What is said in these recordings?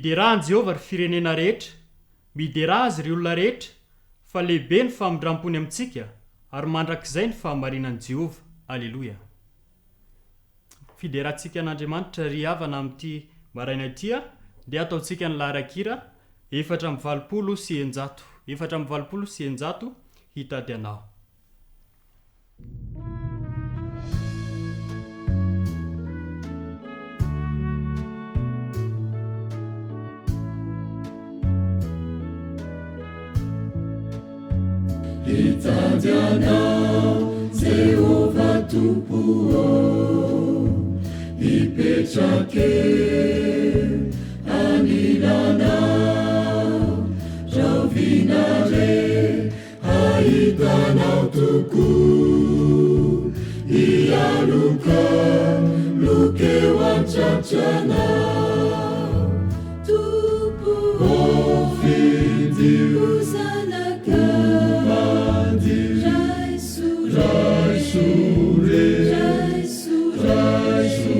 Miderà an'i Jehovah, ry firenena rehetra, miderà azy, ry olona rehetra, fa lehibe ny famindram-pony amintsika, ary mandrakizay ny fahamarinan'i Jehovah. Aleloia. Fiderantsika an'Andriamanitra ry havana amin'ity maraina ity a, dia ataontsika ny laharan-kira 684, 684 hitady anao. Hitady anao Jehovah Tompo ô, hipetraka eo anilanao, rahoviana re Hahitanao tokoa hialoka loka eo an-tratranao. Tompo ô, fidio ho zanaka, madio, raiso re, raiso re, raiso re, raiso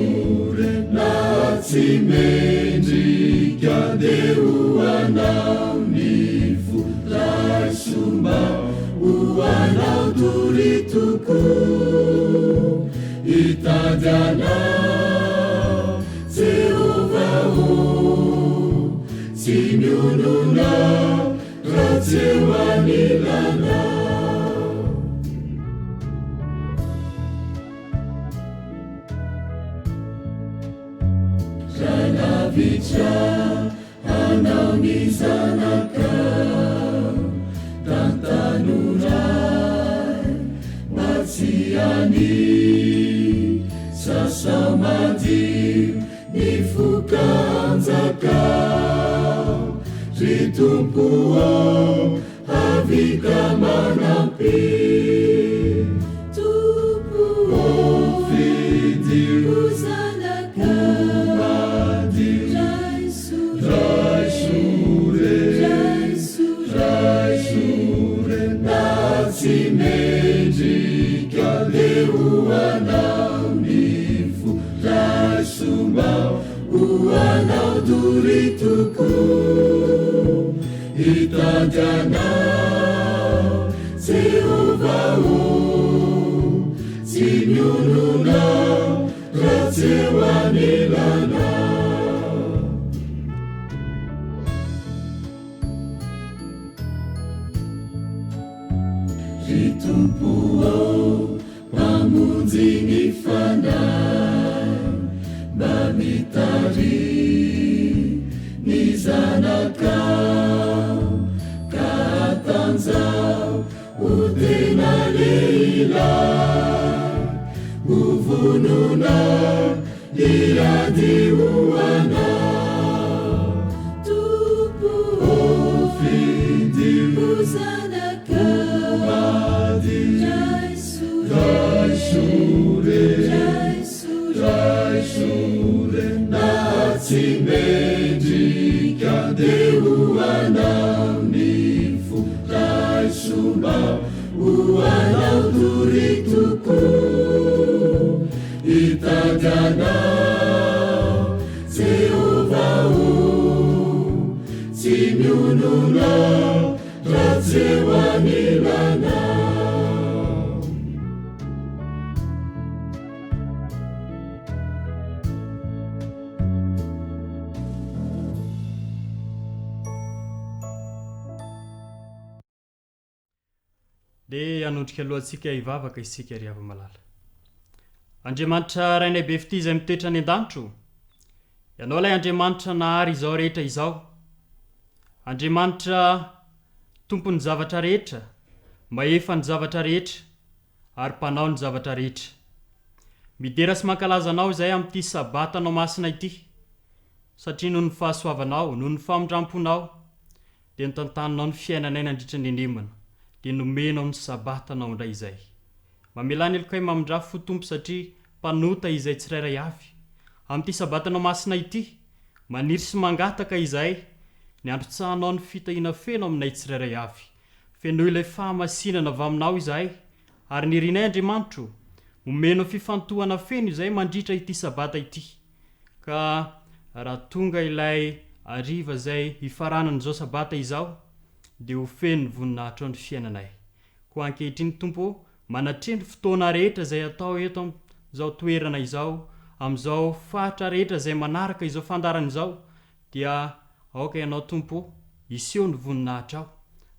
re, na tsy mendrika dia ho anao ny fo. Raiso mba ho anao doria tokoa, hitady anao Jehovah ô, tsy mionona raha tsy eo anilanao. Raha lavitra Hanao ny zanakao tantanoray mba tsy hania sasao madio ny foka hanjakao ry Tompo ô havita manampy Tompo ô fidio ho zanakao madio raiso raiso re raiso raiso re na tsy mendrika dia ho anao ny fo raiso mba ho anao doria tokoa Hitady anao Jehovah ô, tsy mionona raha tsy eo anilanao. Ry Tompo ô, Mpamonjy ny fanahy, mba mitariha ny zanakao, ka hatanjaho ho tena lehilahy, ho vonona hiady ho anao. Tompo ô, fidio ho zanakao, madio, raiso raiso re, raiso raiso re, na tsy mendrika dia ho anao ny fo, raiso mba ho anao doria tokoa. Hitady anao Jehovah o, tsy mionona raha tsy eo anilanao. Dia hanondrika aloha antsika hivavaka isika ry hava-malala. Andriamanitra Rainay be fitia izay mitoetra any an-danitra o! Ianao ilay Andriamanitra nahary izao rehetra izao. Andriamanitra Tompon'ny zavatra rehetra, mahefa ny zavatra rehetra, ary mpanao ny zavatra rehetra. Midera sy mankalaza Anao izahay amin'ity Sabatanao masina ity, satria noho ny fahasoavanao, noho ny famindram-ponao, dia notantaninao ny fiainanay nandritra ny henemana, dia nomenao ny Sabatanao indray izay. Mamelà ny helokay mamindrà fo Tompo satria mpanota izay tsirairay avy. Amin'ity Sabatanao masina ity, maniry sy mangataka izahay ny handrotsahanao ny fitahiana feno aminay tsirairay avy. Fenoy ilay fahamasinana avy aminao izahay, ary nirinay Andriamanitro, omenao fifantohana feno izahay mandritra ity Sabata ity. Ka raha tonga ilay hariva izay hifaranan'izao Sabata izao, dia ho feno ny voninahitrao ny fiainanay. Koa ankehitriny, Tompo ô, manatreha ny fotoana rehetra izay atao eto amin'izao toerana izao, amin'izao faritra rehetra izay manaraka izao fandaharana izao, dia aoka Ianao, Tompo ô, hiseho ny voninahitrao,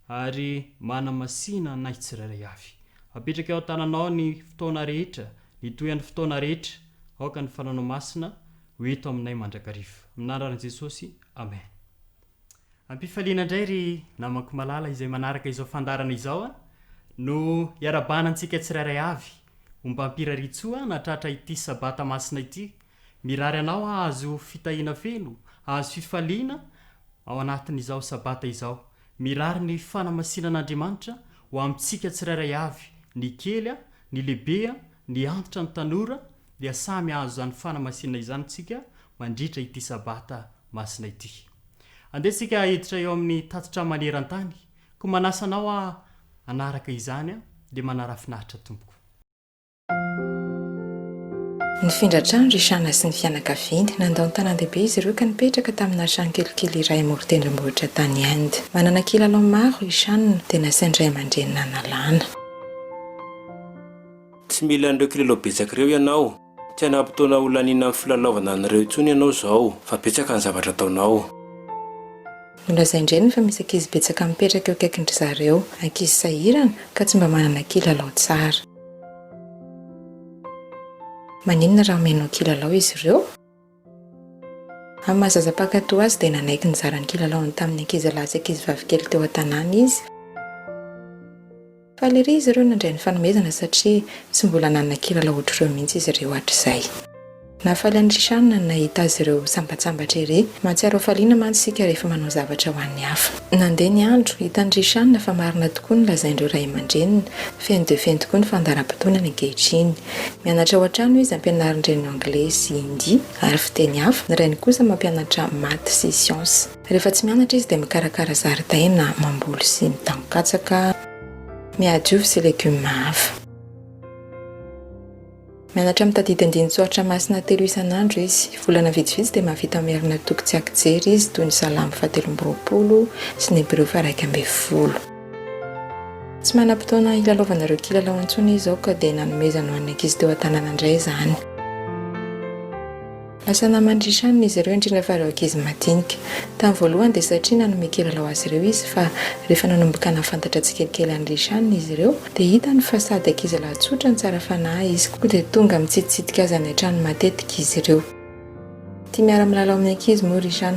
ary manamasina anay tsirairay avy. Apetraka eo an-tananao ny fotoana rehetra, ny toean'ny fotoana rehetra, aoka ny Fananao Masina ho eto aminay mandrakariva. Amin'ny anaran'i Jesosy, Amen. Am-pifaliana indray ry namako malala izay manaraka izao fandaharana izao a, no iarabana antsika tsirairay avy ombam-pirariantsoa nahatratra ity Sabata masina ity. Mirary anao hahazo fitahiana feno, hahazo fifaliana ao anatin'izao Sabata izao. Mirary ny fanamasinan'Andriamanitra ho amintsika tsirairay avy, ny kely a, ny lehibe a, ny antitra ny tanora, dia samy hahazo izany fanamasinana izany tsika mandritra ity Sabata masina ity. Andeha tsika hiditra eo amin'ny tatitra maneran-tany, koa manasa anao aho hanaraka izany dia manarafinaritra tompoko. Nifindra trano ry Shana sy ny fianakaviany. Nandao ny tanàn-dehibe izy ireo ka nipetraka tamina trano kelikely iray amoron-tendrombohitra tany Inde. Manana kilalao maro i Shana, dia nasain'ny ray aman-dreniny nanalana. Tsy mila an'ireo kilalao betsaka ireo ianao. Tsy hanam-potoana ho laniana amin'ny filalaovana an'ireo intsony ianao izao, fa betsaka ny zavatra ataonao. Nolazain-dreniny fa misy ankizy betsaka mipetraka eo akaikin-dry zareo, ankizy sahirana ka tsy mba manana kilalao tsara. Maninona raha omenao kilalao izy ireo? Amin'ny maha zaza mpankatò azy dia nanaiky nizara ny kilalaony tamin'ny ankizilahy sy ankizivavikely teo an-tanàna izy. Faly ery izy ireo nandray ny fanomezana satria tsy mbola nanana kilalao ohatr'ireo mihitsy izy ireo hatrizay. Nahafaly an'i Rishan ny nahita azy ireo sambatsambatra ery. Mahatsiaro hafaliana mantsy isika rehefa manao zavatra ho an'ny hafa. Nandeha ny andro, hitan'i Rishan fa marina tokoa ny lazain'ireo ray aman-dreniny. Feno dia feno tokoa ny fandaharam-potoanany ankehitriny. Mianatra ao an-trano izy, ampianarin-dreniny anglais sy hindi ary fiteny hafa. Ny rainy kosa mampianatra maths sy siansa. Rehefa tsy mianatra izy dia mikarakara zaridaina, mamboly sy mitango katsaka, miady ovy sy legioma hafa. Mianatra mitadidy andinin-tsoratra masina telo isan'andro izy. Volana vitsivitsy dia mahavita mamerina toko tsy an-kijery izy, toy ny Salamo fahatelo amby 20 sy ny Hebreo faha-11. Tsy manam-potoana hilalaovana ireo kilalao intsony izy izao ka dia nanomezany ho an'ny ankizy teo an-tanàna indray izany. Lasa naman'i Rishan izy ireo, indrindra fa ireo ankizy madinika. Tamin'ny voalohany dia satria nanome kilalao azy ireo izy, fa rehefa nanomboka nahafantatra tsikelikely an'i Rishan izy ireo, dia hitany fa sady ankizilahy tsotra no tsara fanahy izy, koa dia tonga mitsiditsidika azy any an-trano matetika izy ireo. Tia miara-milalao amin'ny ankizy moa Rishan.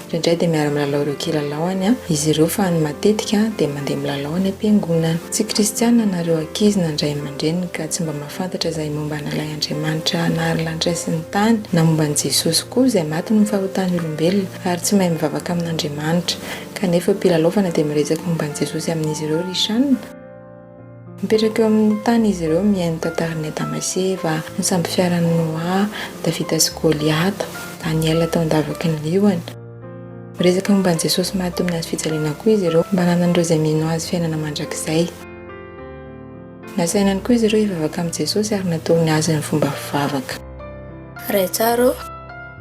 Indraindray dia miara-milalao ireo kilalaony izy ireo, fa ny matetika dia mandeha milalao any am-piangonana. Tsy kristiana na ireo ankizy na ny ray aman-dreniny ka tsy mba Mahafantatra izay momba an'ilay Andriamanitra nahary lanitra sy ny tany, na momba an'i Jesosy koa, izay maty noho ny fahotan'ny olombelona, ary tsy mahay mivavaka amin'Andriamanitra. Kanefa eo am-pilalaovana dia miresaka momba an'i Jesosy amin'izy ireo ry Shan. Mipetraka eo amin'ny tany izy ireo mihaino tantaran'i Adama sy Eva, ny sambofiaran'i Noa, Davida sy Goliata, Daniela tao an-davaky ny liona. Miresaka momba an'i Jesosy maty teo amin'ny hazo fijaliana koa izy ireo, mba hananan'ireo izay mino azy fiainana mandrakizay. Nasaina ihany koa izy ireo hivavaka amin'i Jesosy ary natorony azy ny fomba fivavaka. Ray tsara ô,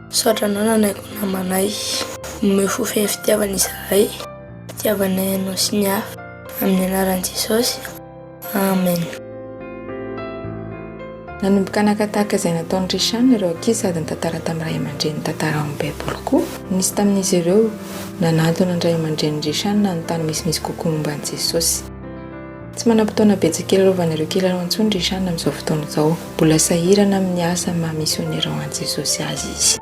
misaotra Anao nanaiky ho namanay. Omeo fo feno fitiavana izahay, fitiavanay Anao sy ny hafa. Amin'ny anaran'i Jesosy, Amen. Nanomboka naka tahaka izay nataon'i Rishan ireo ankizy sady nitantara tamin'ny ray aman-dreniny tantara ao amin'ny Baiboly koa. Nisy tamin'izy ireo nanantona ny ray aman-drenin'i Rishan nanontany misimisy kokoa momba an'i Jesosy. Tsy manam-potoana betsaka hilalaovana ireo kilalao intsony ry Shan amin'izao fotoana izao. Mbola sahirana amin'ny asa maha misionera ho an'i Jesosy azy izy.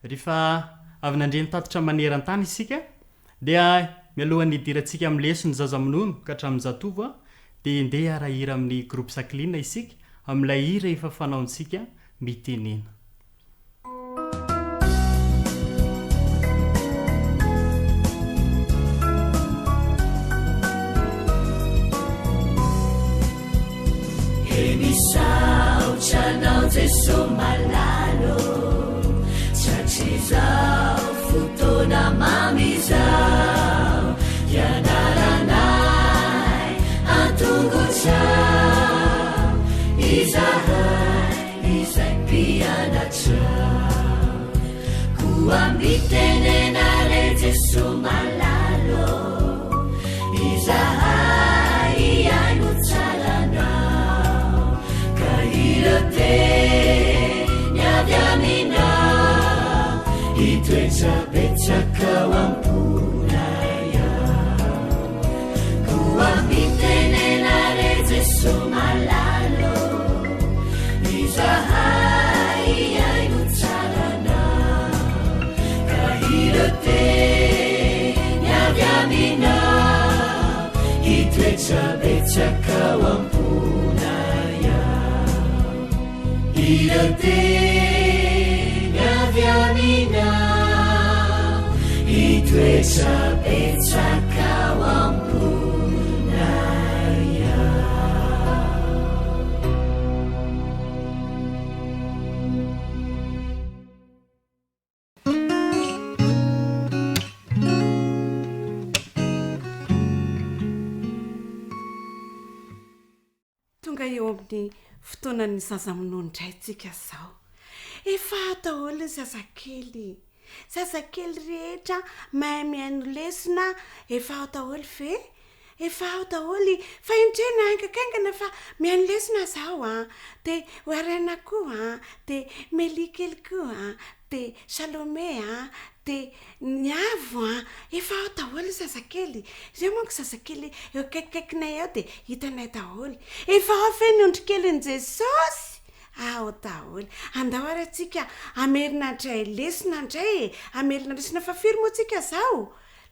Rehefa avy nandre ny tatitra maneran-tany isika dia mialohan'ny hidirantsika amin'ny leson'ny zaza minono ka hatramin'ny zatovo dia ndeha hiara-hira amin'ny groupe Zaklina isika amin'ilay hira efa fanaontsika Mitenena. He misaotra anao Jeso malala ô, Tratry izao fotoana mamy izao, Hianaranay an-tongotrao. Izahay izay mpianatrao. Koa mitenena re Jesoa malala ô, izahay hihaino tsara Anao, ka ireo teny avy Aminao hitoetra betsaka ao am-ponay ao. Koa mitenena re Jesoa malala ô, izahay hihaino tsara Anao, ka ireo teny avy Aminao hitoetra betsaka ao am-ponay ao. Ireo teny avy Aminao hitoetra betsaka ao am-ponay ao. Tonga eo amin'ny fotoanan'ny zaza minono indray tsika izao. Efa ao daholo ny zazakely. Zazakely rehetra mahay mihaino lesona efa ao daholo ve? Efa ao daholo fa indreny haingakaingana fa mihaino lesona zaho an! Dia Warren koa an! Dia Melia kely koa an! Dia Salome an! Dia Niavo an! Efa ao daholo ny zazakely! Ireo manko zazakely eo akaikikaikinay eo dia hitanay daholo. Efa ao ve ny ondrikelin'i Jesosy? Ao daholo. Andao ary antsika hamerina indray lesona indray e! Hamerina lesona fahafiry moa tsika izao?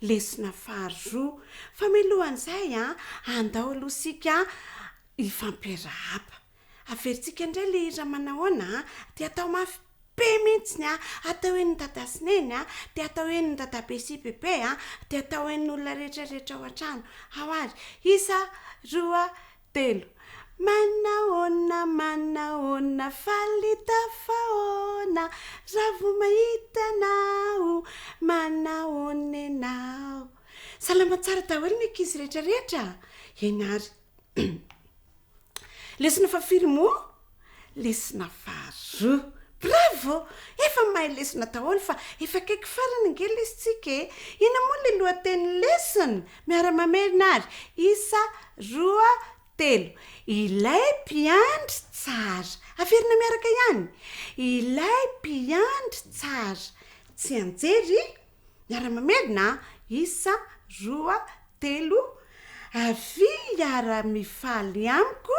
Lesona faharoa. Fa mialohan'izay an, andao aloha isika hifampiarahaba. Averintsika indray ilay hira manahoana an, dia atao mafy be mihitsiny an, atao henon'i dada sy neny an, dia atao henon'i dadabe sy bebe an, dia atao henon'ny olona rehetra rehetra ao an-trano. Ao ary, isa, roa, telo. Manahoana, manahoana, faly tafahoana, raha vao mahita anao, manahoana ianao. Salama tsara daholo ny ankizy rehetra rehetra? Eny ary. Lesona fahafiry moa? Lesona faharoa. Bravo! Efa mahay lesona daholo fa efa akaiky farany ange lesintsika e! Inona moa ilay lohatenin'ny lesona? Miara-mamerina ary. Isa, roa, telo. Ilay mpiandry tsara. Averina miaraka ihany. Ilay mpiandry tsara. Tsianjery. Miara-mamerina a! Isa, roa, telo, Avia hiara-mifaly amiko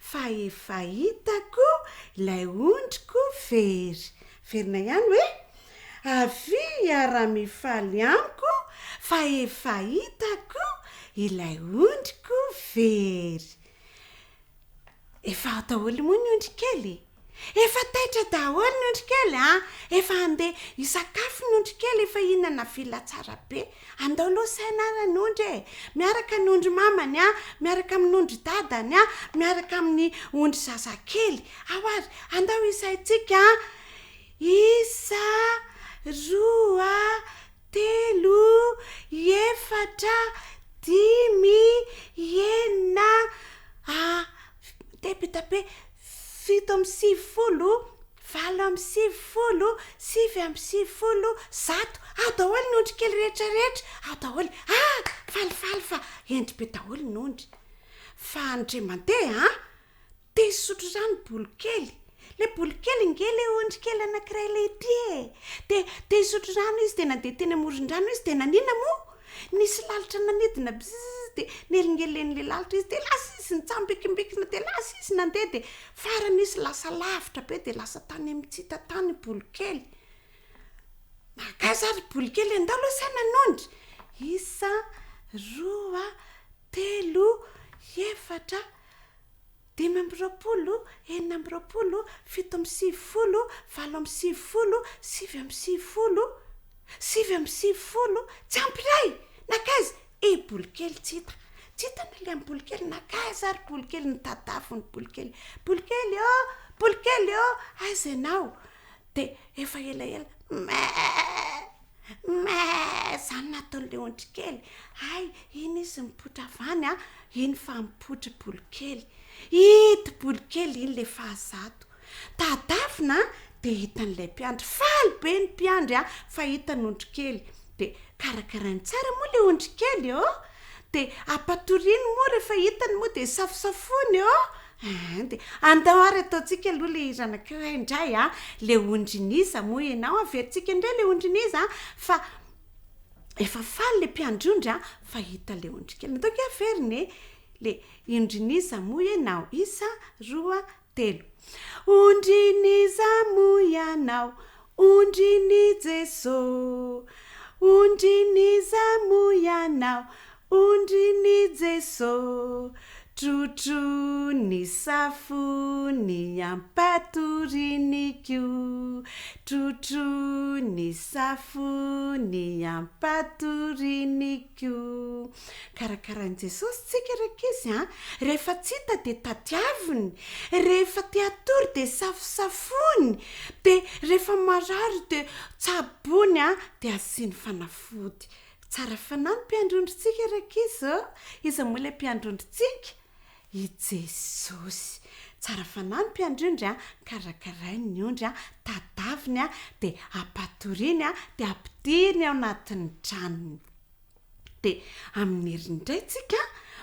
fa efa hitako ilay ondriko very. Averina ihany hoe, Avia hiara-mifaly amiko fa efa hitako ilay ondriko very. Efa ao daholo moa ny ondry kely? Efa taitra daholo ny ondry kely an! Efa handeha hisakafo ny ondry kely, efa hihinana vila tsara be. Andao aloha saina ary ny ondry e! Miaraka ny ondry mamany an, miaraka amin'ny ondry dadany an, miaraka amin'ny ondry zazakely. Ao ary, andao hisaintsika an! Isa, roa, telo, efatra, dimy, enina, a, tepitape, 97, 98, 99, 100, ao daholo ny ondry kely rehetra rehetra, ao daholo, ah! Falifaly fa hendry be daholo ny ondry. Fa ndry mandeha an! Te hisotro rano bolokely. Le bolokely nge le ondry kely anakiray le ity e! De te hisotro rano izy de nandeha teny amoron-drano izy de nanina moa? Nisy lalitra nanidina bzzz de nelingelen'le lalitra izy de lasa izy nitsambikimbikina de lasa izy nandeha de farany izy lasa lavitra be de lasa tany amin'ny tsy hita tany bolokely. Mankaiza ary bolokely andao aloha saina ny ondry. Isa, roa, telo, efatra. 25, 26, 97, 98, 99, 99, tsy ampy iray! Nankaiza? I Bolokely tsy hita. Tsy hita ny alehan'i Bolokely, nankaiza ary Bolokely? Nitadaviny Bolokely. Bolokely ô! Bolokely ô! Aiza ianao? Dia efa elaela, Meh! Meh! Izany nataon'ilay ondry kely. Hay, iny izy mipoitra avy any an, iny fa mipoitra i Bolokely. Ito bolokely iny le fahazato. Tadavina an, dia hitan'ilay mpiandry. Faly be ny mpiandry an, fa hitany ondrikely. Dia karakarainy tsara moa ilay ondrikely ô! Dia ampatoriany moa rehefa hitany moa dia safosafoiny ô! Ein, dia andao ary ataontsika aloha ilay hira anankiray indray an, ilay ondrin'iza moa ianao? Averintsika indray ilay ondrin'iza an, fa efa faly ilay mpiandry ondry an, fa hita ilay ondrikely. Andao ange averina e! Ilay ondrin'iza moa ianao? Isa, roa, telo. Ondrin'iza moa ianao? Ondrin'i Jeso. Ondrin'iza moa ianao? Ondrin'i Jeso. Trotro ny safony ampatoriny ko. Trotro ny safony ampatoriny ko. Karakarain'i Jesosy tsika rankizy a! Rehefa tsy hita dia tadiaviny, rehefa te hatory dia safosafoiny, dia rehefa marary dia tsaboiny a, dia asiany fanafody. Tsara fanahy ny mpiandry ondrintsika rankizy ô! Iza moa ilay mpiandry ondrintsika? I Jesosy. Tsara fanahy ny mpiandry ondry a, karakarainy ny ondry a, tadaviny a, dia ampatoriany a, dia ampidiriny ao anatin'ny tranony. Dia amin'ny heriny indray tsika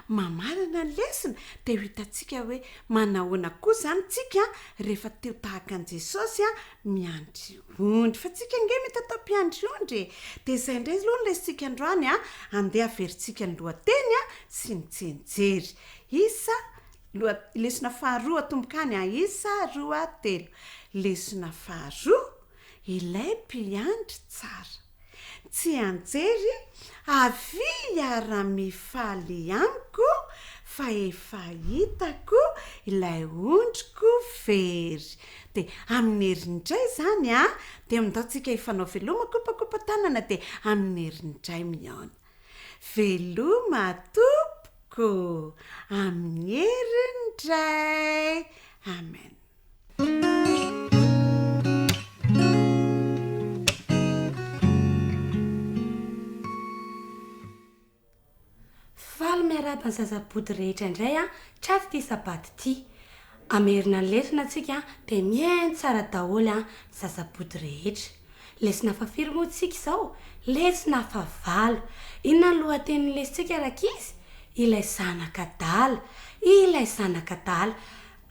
mamarana ny lesona dia ho hitantsika hoe manahoana koa izany tsika rehefa te ho tahaka an'i Jesosy miandry ondry. Fa tsika ange mety atao mpiandry ondry e! Dia izay indray aloha ny lesintsika androany an, andeha averintsika ny lohateny sy ny tsianjery. Isa, loha, lesona faharoa atomboka any an, isa, roa, telo. Lesona faharoa, ilay mpiandry tsara. Tsianjery, avia hiara-mifaly amiko fa efa hitako ilay ondriko very. Dia amin'ny heriny indray izany an, dia mindao tsika hifanao veloma kopakopa-tanana dia amin'ny heriny indray mihaona. Veloma tompoko, amin'ny heriny indray. Amen. Faly miarahaba ny zaza-body rehetra indray an, tratry ity sabata ity. Hamerina ny lesona tsika dia mihaino tsara daholo an, ny zaza-body rehetra. Lesona fahafiry moa tsika izao? Lesona fahavalo. Inona ny lohatenin'ny lesontsika rankizy? Ilay zanak'adala. Ilay zanak'adala.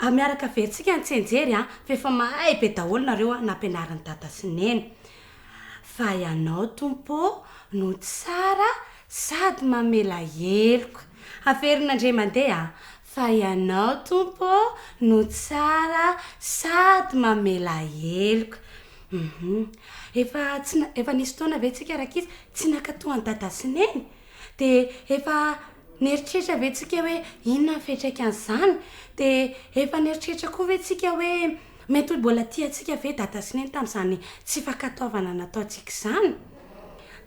A miaraka averintsika ny tsianjery a, fa efa mahay be daholo nareo a, nampianarin'i dada sy neny. Fa ianao Tompo ô no tsara sady mamela heloka. Averina indray mandeha a, fa ianao Tompo ô no tsara sady mamela heloka. Hum efa tsy efa nisy fotoana ve tsika rankizy tsy nankatoa an'i dada sy neny? Dia efa nieritreritra ve tsika hoe inona ny fiantraikan'izany? Dia efa nieritreritra koa ve tsika hoe mety ho mbola tia antsika ve dada sy neny tamin'izany tsy fankatoavana nataontsika izany?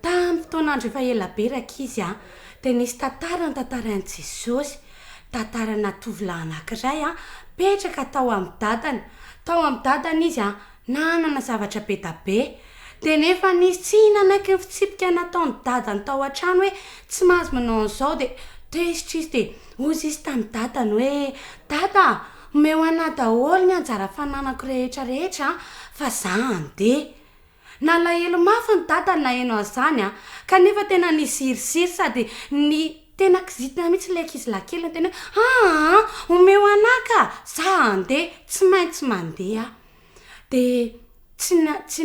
Tamin'ny fotoan'andro efa ela be rankizy a, dia nisy tantara notantarain'i Jesosy, tantarana tovolahy anankiray mipetraka tao amin'ny dadany. Tao amin'ny dadany izy nanana zavatra be da be. Dia nefa nisy tsy nanaiky ny fitsipika nataon'ny dadany tao an-trano hoe tsy mahazo manao an'izao dia tezitra izy dia hozy izy tamin'ny dadany hoe, Dada a, omeo anà daholo ny anjara fananako rehetra rehetra fa za handeha. Nalahelo mafy ny dadany naheno an'izany an, kanefa tena niziriziry sady ni tena kizitina mihitsy ilay ankizilahy kely niteny hoe, aa, omeo anà ka, za handeha, tsy maintsy mandeha aho. Dia tsy na- tsy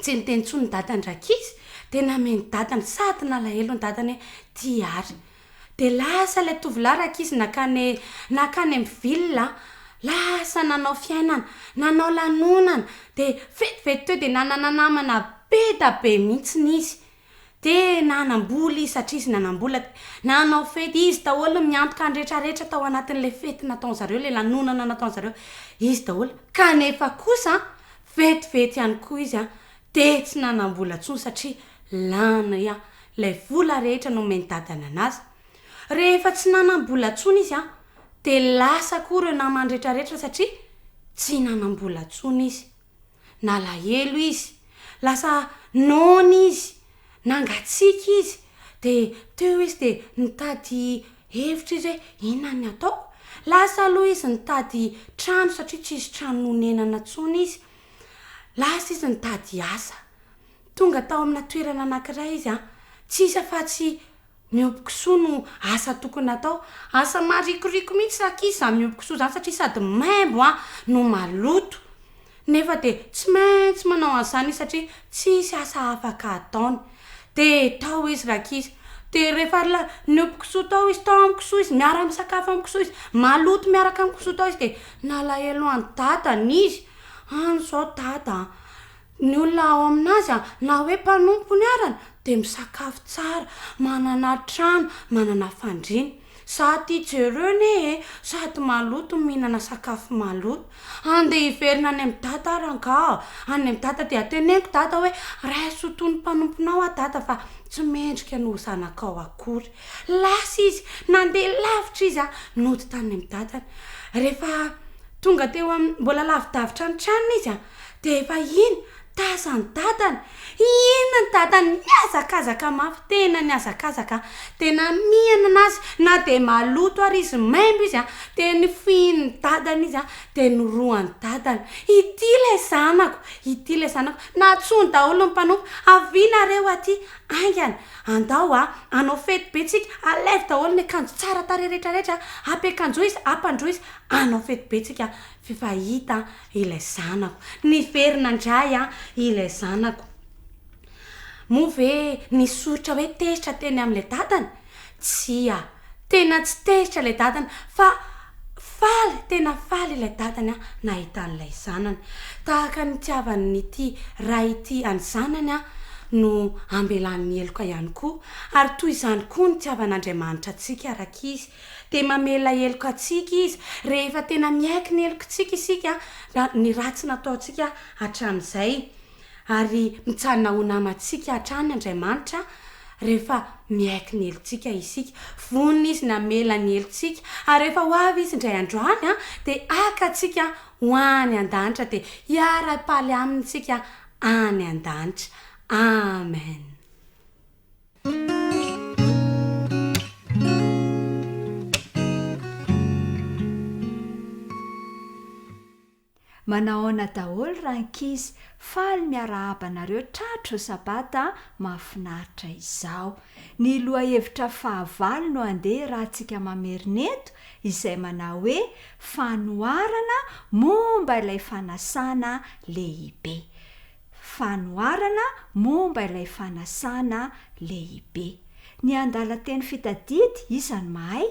tsy niteny intsony ny dadany rankizy, dia namen'ny dadany sady nalahelo ny dadany hoe ty ary. Dia lasa ilay tovolahy rankizy nankany nankany amin'ny ville, lasa nanao fiainana, nanao lanonana, dia vetivety teo dia nanana namana be da be mihitsiny izy. Dia nanam-bola izy satria izy nanam-bola dia nanao fety, izy daholo no miantoka ny retraretra tao anatin'ilay fety nataon'zareo, ilay lanonana nataon'zareo, izy daholo. Kanefa kosa vetivety ihany koa izy dia tsy nanam-bola intsony satria lany ilay vola rehetra nomen'i dadany anazy. Rehefa tsy nanam-bola intsony izy dia lasa koa ireo namany retraretra satria tsy nanam-bola intsony izy. Nalahelo izy, lasa noana izy, nangatsiaka izy, dia teo izy dia nitady hevitra izy hoe inona ny ataoko? Lasa aloha izy nitady trano satria tsisy trano nonenana intsony izy. Lasa izy nitady asa. Tonga tao amina toerana anankiray izy an, tsisy afa-tsy miompy kisoa no asa tokony hatao. Asa maharikoriko mihitsy rankizy izany miompy kisoa izany satria sady maimbo an no maloto. Nefa dia tsy maintsy manao an'izany izy satria tsisy asa afaka ataony. Dia tao izy rankizy. Dia rehefa niompy kisoa tao izy, tao amin'ny kisoa izy, miara-misakafo amin'ny kisoa izy, maloto miaraka amin'ny kisoa tao izy dia nalahelo an'i dadany izy. Any izao dada an! Ny olona ao aminazy an, na hoe mpanompony arany dia misakafo tsara, manana trano, manana fandriana. Za aty jereo anie e, sady maloto no mihinana sakafo maloto. Andeha hiverina any amin'i dada aho rangaha, any amin'i dada dia teneniko dada hoe raiso ho toy ny mpanomponao aho dada fa tsy mendrika ny ho zanakao akory. Lasa izy, nandeha lavitra izy an, nody tany amin'i dadany. Rehefa tonga teo amin'ny, mbola lavidavitra ny tranony izy an, Dia efa iny, tazan'i dadany. Inona ny dadany nihazakazaka mafy, tena nihazakazaka, dia namihana azy, na dia maloto ary izy, maimbo izy, dia nofihinin'i dadany izy, dia norohan'i dadany. Ity ilay zanako, ity ilay zanako. Nantsoiny daholo ny mpanompo, avia nareo aty, haingana, andao a, hanao fety be tsika, alaivo daholo ny akanjo tsara tarehy rehetra rehetra, ampiakanjoy izy, ampandroy izy, hanao fety be tsika, f'efa hita ilay zanako. Niverina indray an ilay zanako. Moa ve nisoritra hoe tezitra teny amin'ilay dadany? Tsia, tena tsy tezitra ilay dadany fa faly, tena faly ilay dadany an nahita an'ilay zanany. Tahaka ny nitiavan'ity ray ity an'ny zanany an no ambelany ny heloka ihany koa. Ary toy izany koa ny nitiavan'Andriamanitra antsika rankizy. Dia mamela heloka antsika Izy rehefa tena miaiky ny helokintsika isika, ny ratsy nataontsika hatramin'izay. Ary mijanona ho namantsika hatrany Andriamanitra rehefa miaiky ny helotsika isika. Vonona Izy ny hamela ny helotsika. Ary rehefa ho avy Izy indray andro any, dia haka antsika ho any an-danitra, dia hiara-hipaly Aminy isika any an-danitra. Amen. Manahoana daholo rankizy, faly miarahaba anareo tratro sabata mahafinaritra izao. Ny lohahevitra fahavalo no andeha rahantsika mamerina eto izay manao hoe fanoharana momba ilay fanasana lehibe. Fanoharana momba ilay fanasana lehibe. Ny andalan-teny fitadidy, iza no mahay?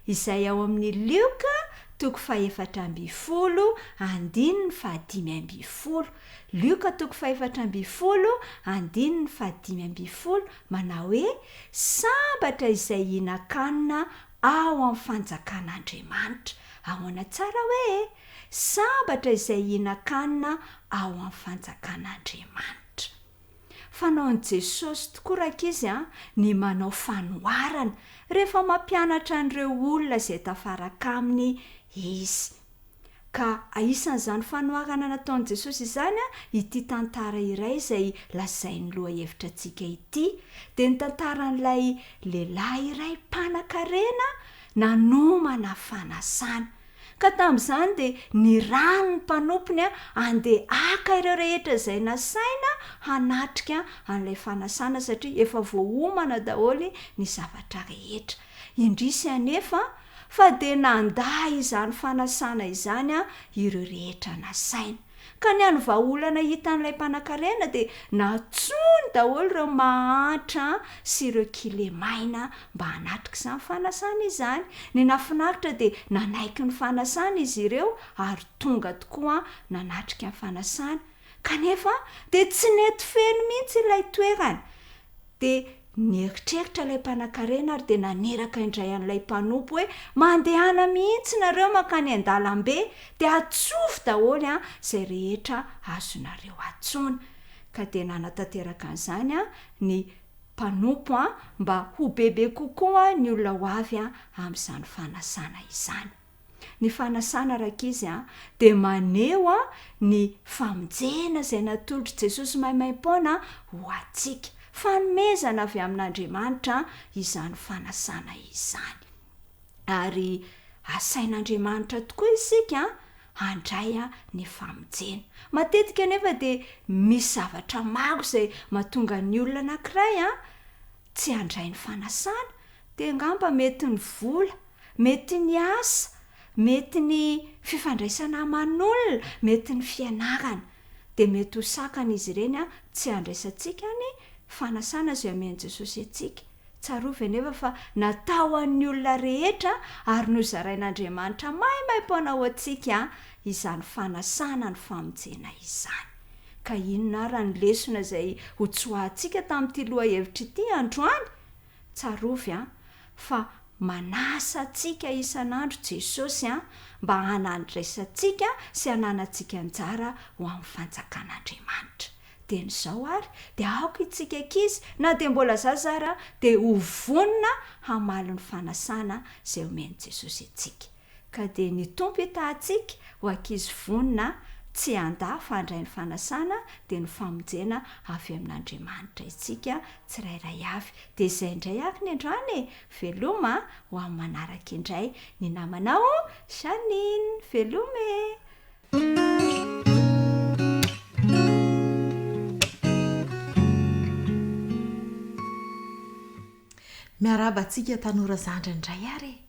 Izay ao amin'ny Lioka toko fahefatra ambinifolo andininy fahadimy ambinifolo. Lioka toko fahefatra ambinifolo andininy fahadimy ambinifolo manao hoe, Sambatra izay hihinan-kanina ao amin'ny fanjakan'Andriamanitra. Ahoana tsara hoe e? Sambatra izay hihinan-kanina ao amin'ny fanjakan'Andriamanitra. Fanaon'i Jesosy tokoa rankizy a, ny manao fanoharana rehefa mampianatra an'ireo olona izay tafaraka aminy izy. Ka isan'izany fanoharana nataon'i Jesosy izany ity tantara iray izay lazain'ny lohahevitra antsika ity, dia ny tantaran'ilay lehilahy iray mpanankarena nanomana fanasana. Ka tamin'izany dia nirahany ny mpanompony handeha haka ireo rehetra izay nasaina hanatrika an'ilay fanasana, satria efa voaomana daholo ny zavatra rehetra. Indrisy anefa fa dia nandà izany fanasana izany ireo rehetra nasaina. Ka ny hany vahaolana hitan'ilay mpanankarena dia nantsoiny daholo ireo mahantra sy ireo kilemaina mba hanatrika izany fanasana izany. Ny nahafinaritra dia nanaiky ny fanasana izy ireo ary tonga tokoa nanatrika ny fanasana. Kanefa dia tsy nety feno mihitsy ilay toerana. Dia nieritreritra ilay mpanankarena ary dia naniraka indray an'ilay mpanompo hoe, Mandehana mihitsy nareo mankany an-dalambe, dia atsofy daholo an izay rehetra azonareo atsoina. Ka dia nanatanteraka an'izany ny mpanompo an, mba ho bebe kokoa ny olona ho avy amin'izany fanasana izany. Ny fanasana rankizy a, dia maneho ny famonjena izay natolotr'i Jesosy maimaimpoana ho antsika. Fanomezana avy amin'Andriamanitra izany fanasana izany. Ary. Asain'Andriamanitra tokoa isika handray ny famonjena. Matetika anefa dia misy zavatra maro izay mahatonga ny olona anankiray tsy handray ny fanasana, dia angamba mety ny vola, mety ny asa, mety ny fifandraisana aman'olona, mety ny fianarana. Dia mety ho sakana izy ireny tsy handraisantsika ny fanasana izay omen'i Jesosy antsika. Tsarovy anefa fa natao ho an'ny olona rehetra ary nozarain'Andriamanitra maimaimpoana ho antsika izany fanasana ny famonjena izany. Ka inona ara ny lesona izay hotsoahantsika tamin'ity lohahevitra ity androany? Tsarovy an, fa manasa antsika isan'andro Jesosy an, mba hanandraisantsika sy hananantsika anjara ho amin'ny fanjakan'Andriamanitra. Dieny izao ary dia aoka itsika ankizy na dia mbola zaza ara dia ho vonona hamaly ny fanasana izay omen'i Jesosy antsika. Ka dia ny Tompo hitaha antsika ho ankizy vonona tsy handà fa handray ny fanasana dia ny famonjena avy amin'Andriamanitra isika tsirairay avy. Dia izay indray ary ny androany e! Veloma ho amin'ny manaraka indray. Ny namanao Jeanine. Veloma e! Miarahaba antsika tanora zandry indray ary e!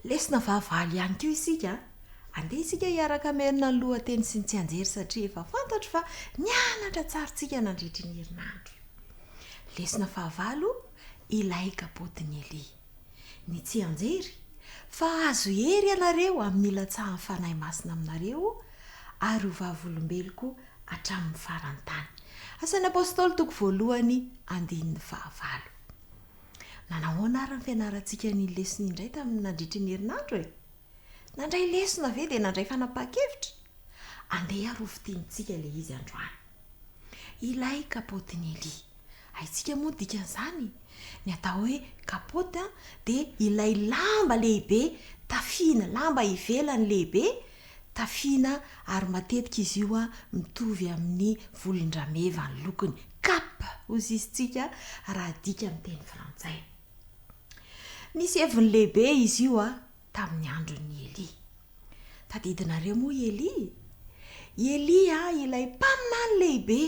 Lesona fahavalo ihany koa isika a! Andeha isika hiaraka hamerina ny lohateny sy ny tsianjery satria efa fantatro fa nianatra tsara isika nandritry ny herinandro. Lesona fahavalo, Ilay kapotin'i Elia. Ny tsianjery, fa hahazo hery ianareo amin'ny hilatsahan'ny Fanahy Masina aminareo ary ho vavolombeloko hatramin'ny faran'ny tany. Asan'ny Apostoly toko voalohany andininy fahavalo. Nanahoana ary ny fianarantsika an'iny lesona indray tamin'ny nandritry ny herinandro e? Nandray lesona ve dia nandray fanapahan-kevitra? Andeha ary hofintinintsika ilay izy androany. Ilay kapotin'i Elia. Haintsika moa ny dikan'izany? Ny atao hoe kapoty dia ilay lamba lehibe tafiana, lamba ivelany lehibe tafiana ary matetika izy io mitovy amin'ny volon-drameva ny lokony. Cape hozy izy tsika raha adika amin'ny teny frantsay. Nisy heviny lehibe izy io tamin'ny andron'i Elia. Tadidinareo moa i Elia? I Elia ilay mpaminany lehibe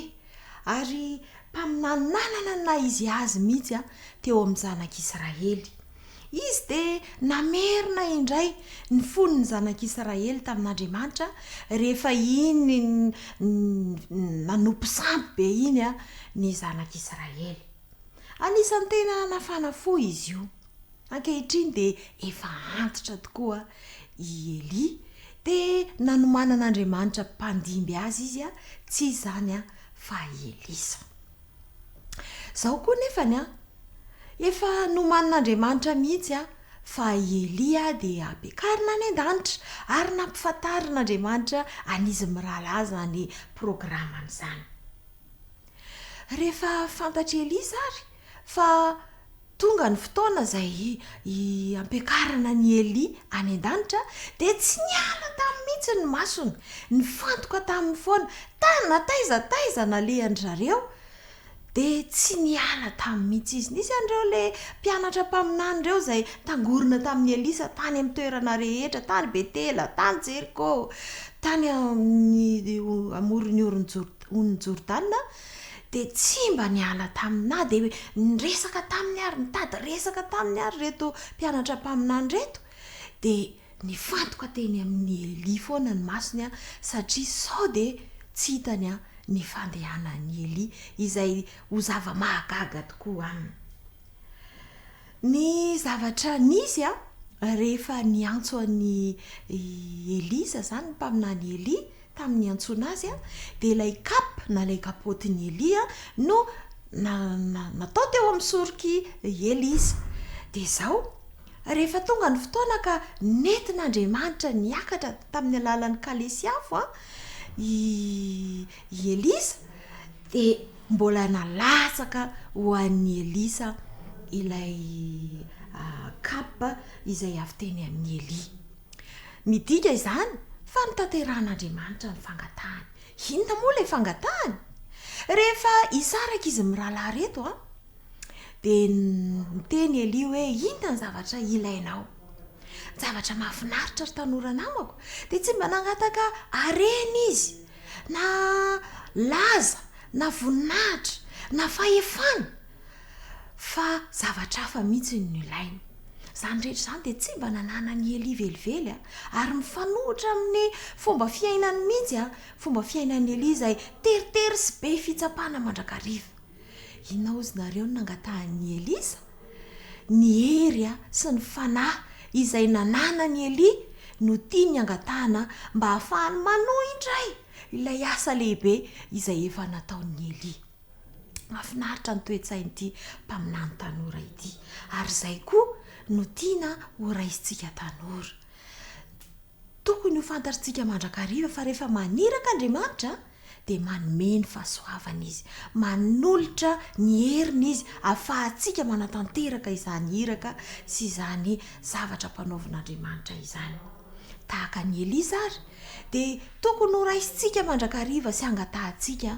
ary mpaminany nanana ny naha izy azy mihitsy teo amin'ny zanak'Israely. Izy dia namerina indray ny fon'ny zanak'Israely tamin'Andriamanitra rehefa iny nanompo sampy be iny ny zanak'Israely. Anisan'ny tena nafana fo izy io. Ankehitriny dia efa antitra tokoa i Elia, dia nanomanan'Andriamanitra mpandimby azy izy, tsy iza izany fa i Elisa. Izao koa nefany, efa nomanin'Andriamanitra mihitsy fa i Elia dia hampiakarina any an-danitra, ary nampifantarin'Andriamanitra an'izy mirahalahy izany programany izany. Rehefa fantatr'i Elisa àry fa Tonga ny fotoana izay hampiakarana an'i Elia any an-danitra, dia tsy niala taminy mihitsy ny masony. Nifantoka taminy foana. Tany na taiza taiza nalehan-dry zareo, dia tsy niala taminy mihitsy izy. Nisy an'ireo ilay mpianatra mpaminany ireo izay tangorona tamin'i Elisa tany amin'ny toerana rehetra, tany Betela, tany Jeriko, tany amin'ny amoron'ny oron'i Jordana. dia tsy mba niala taminy na dia niresaka taminy ary nitady resaka taminy ary ireto mpianatra mpaminany ireto dia nifantoka teny amin'i Elia foana ny masony satria sao dia tsy hitany ny fandehanan'i Elia izay ho zava-mahagaga tokoa aminy. Ny zavatra nisy rehefa niantso an'i Elisa izany ny mpaminany Elia tamin'ny niantsoana azy dia ilay cape na ilay kapotin'i Elia no natao teo amin'ny sorok'i Elisa. Dia izao, rehefa tonga ny fotoana ka nentin'Andriamanitra niakatra tamin'ny alalan'ny kalesy afo i Elisa dia mbola nalatsaka ho an'i Elisa ilay cape izay avy teny amin'i Elia. Midika izany fa notanterahan'Andriamanitra ny fangatahany. Inona moa ilay fangatahany? Rehefa hisaraka izy mirahalahy ireto, dia niteny Elia hoe, Inona ny zavatra ilainao? Ny zavatra mahafinaritra ry tanora namako dia tsy mba nangataka harena izy, na laza, na voninahitra, na fahefana, fa zavatra hafa mihitsy no nilainy. Izany rehetra izany dia tsy mba nananan'i Elia velively, ary mifanohitra amin'ny fomba fiainany mihitsy, fomba fiainan'i Elia izay teritery sy be fitsapana mandrakariva. Inona hozy nareo no nangatahan'i Elisa? Ny hery sy ny fanahy izay nananan'i Elia no tiany hangatahana mba hahafahany manohy indray ilay asa lehibe izay efa nataon'i Elia. Mahafinaritra ny toe-tsain'ity mpaminany tanora ity, ary izay koa no tiana horaisintsika tanora. Tokony ho fantatritsika mandrakariva fa rehefa maniraka Andriamanitra dia manome ny fahasoavana Izy, manolotra ny heriny Izy ahafahantsika manatanteraka izany iraka sy izany zavatra ampanaovin'Andriamanitra izany. Tahaka an'i Elisa ary dia tokony ho raisintsika mandrakariva sy hangatahantsika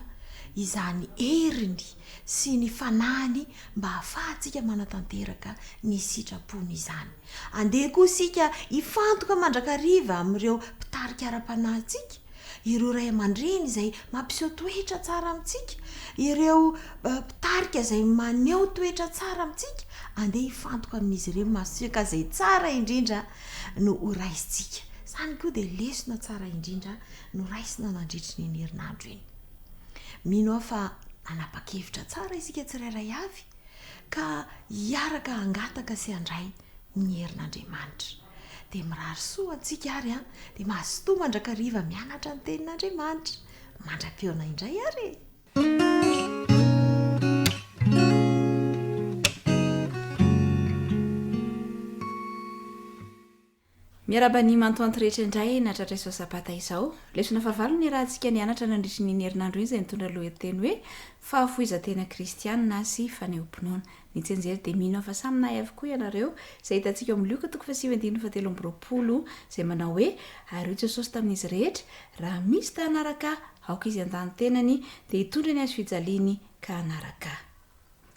izany heriny sy ny fanahiny mba hahafahantsika manatanteraka ny sitrapony izany. Andeha koa isika hifantoka mandrakariva amin'ireo mpitarika ara-panahintsika, ireo ray aman-dreny izay mampiseho toetra tsara amintsika, ireo mpitarika izay maneho toetra tsara amintsika, andeha hifantoka amin'izy ireny masontsika ka izay tsara indrindra no horaisintsika. Izany koa dia lesona tsara indrindra noraisina nandritry ny herinandro iny. Mino aho fa nanapa-kevitra tsara isika tsirairay avy ka hiaraka hangataka sy handray ny herin'Andriamanitra. Dia mirary soa antsika ary an, dia mazotoa mandrakariva mianatra ny tenin'Andriamanitra. Mandra-pihaona indray ary e! Miarahaba ny mantoanto rehetra indray nahatratra izao sabata izao. Lesona fahavalo niarahantsika nianatra nandritry ny iny herinandro iny izay nitondra lohateny hoe Fahafoizan-tena kristianina sy fanehoam-pinoana. Ny tsianjery dia mino aho fa samy nahay avokoa ianareo, izay hitantsika ao amin'ny Lioka toko fahasivy andininy fahatelo amby 20 izay manao hoe Ary hoy Jesosy tamin'izy rehetra, Raha misy ta hanaraka Ahy, aoka izy handà ny tenany, dia hitondra ny hazo fijaliany ka hanaraka Ahy.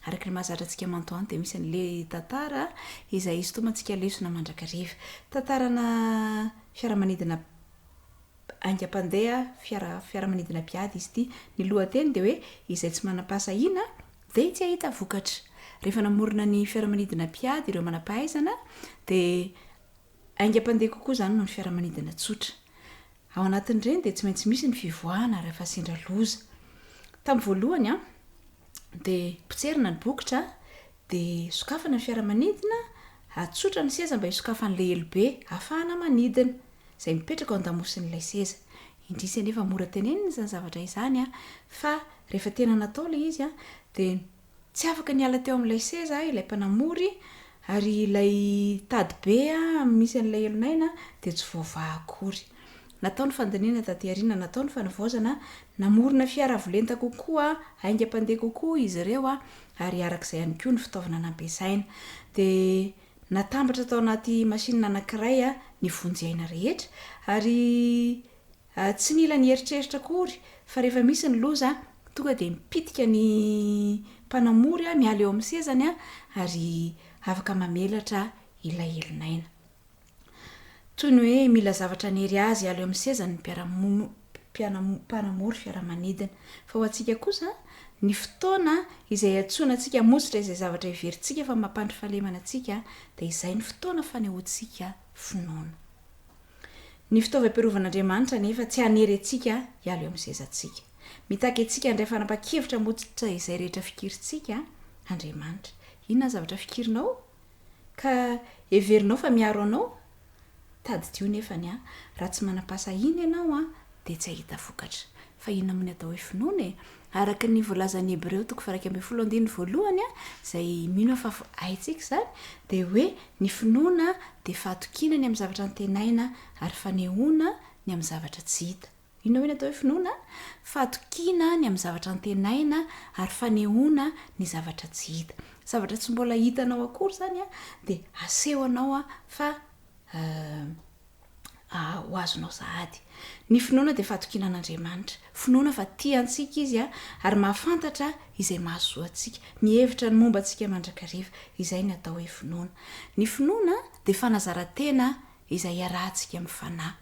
Araka ny mahazatra antsika mantoanto dia misy an'ilay tantara izay isintomantsika lesona mandrakariva. Tantarana fiaramanidina haingam-pandeha, fiara fiaramanidina mpiady izy ity. Ny lohateny dia hoe izay tsy manam-pahasahiana dia tsy hahita vokatra. Rehefa namorona ny fiaramanidina mpiady ireo manam-pahaizana dia Haingam-pandeha kokoa izany noho ny fiaramanidina tsotra. Ao anatin'ireny dia tsy maintsy misy ny fivoahana rehefa sendra loza. Tamin'ny voalohany dia potserina ny bokotra dia sokafana ny fiaramanidina, atsotra ny seza mba hisokafan'ilay elobe ahafahana manidina, izay mipetraka ao an-damosin'ilay seza. Indrisy anefa mora tenenina izany zavatra izany fa rehefa tena natao ilay izy dia Tsy afaka niala teo amin'ilay seza ilay mpanamory ary ilay tady be misy an'ilay elon'aina dia tsy voavaha akory. Natao ny fandinihana taty aoriana, natao ny fanavaozana, namorona fiara avo lenta kokoa, haingam-pandeha kokoa izy ireo ary araka izay ihany koa ny fitaovana nampiasaina. Dia natambatra tao anaty masinina anankiray ny vonjy aina rehetra ary Tsy nila nieritreritra akory fa rehefa misy ny loza tonga dia mipitika ny mpanamory miala eo amin'ny sezany ary afaka mamelatra ilay elon'aina. Toy ny hoe mila zavatra hanery azy hiala eo amin'ny sezany ny mpanamory fiaramanidina. Fa ho antsika kosa, ny fotoana izay iantsoana antsika hamotsitra izay zavatra heverintsika fa mampandry fahalemana antsika dia izay ny fotoana fanehoantsika finoana. Ny fitaovam-piarovan'Andriamanitra anefa tsy hanery antsika hiala eo amin'ny sezantsika. Mitaky antsika handray fanapahan-kevitra hamotsitra izay rehetra fikirintsika Andriamanitra. Inona ny zavatra fikirinao? Ka heverinao fa miaro anao? Tadidio nefa ny an, raha tsy manam-pahasahiana ianao an, dia tsy hahita vokatra. Fa inona moa ny atao hoe finoana e? Araka ny voalazan'ny Hebreo toko faha-11 andininy voalohany, izay mino aho fa haintsika izany, dia hoe ny finoana dia fahatokiana ny amin'ny zavatra antenaina ary fanehoana ny amin'ny zavatra tsy hita. Inona hoe ny atao hoe finoana? Fahatokiana ny amin'ny zavatra antenaina ary fanehoana ny zavatra tsy hita. Zavatra tsy mbola hitanao akory izany dia asehonao fa ho azonao sahady. Ny finoana dia fahatokiana an'Andriamanitra. Finoana fa tia antsika Izy ary mahafantatra izay mahasoa antsika. Mihevitra ny momba antsika mandrakariva. Izay ny atao hoe finoana. Ny finoana dia fanazaran-tena. izay iarahantsika amin'ny Fanahy.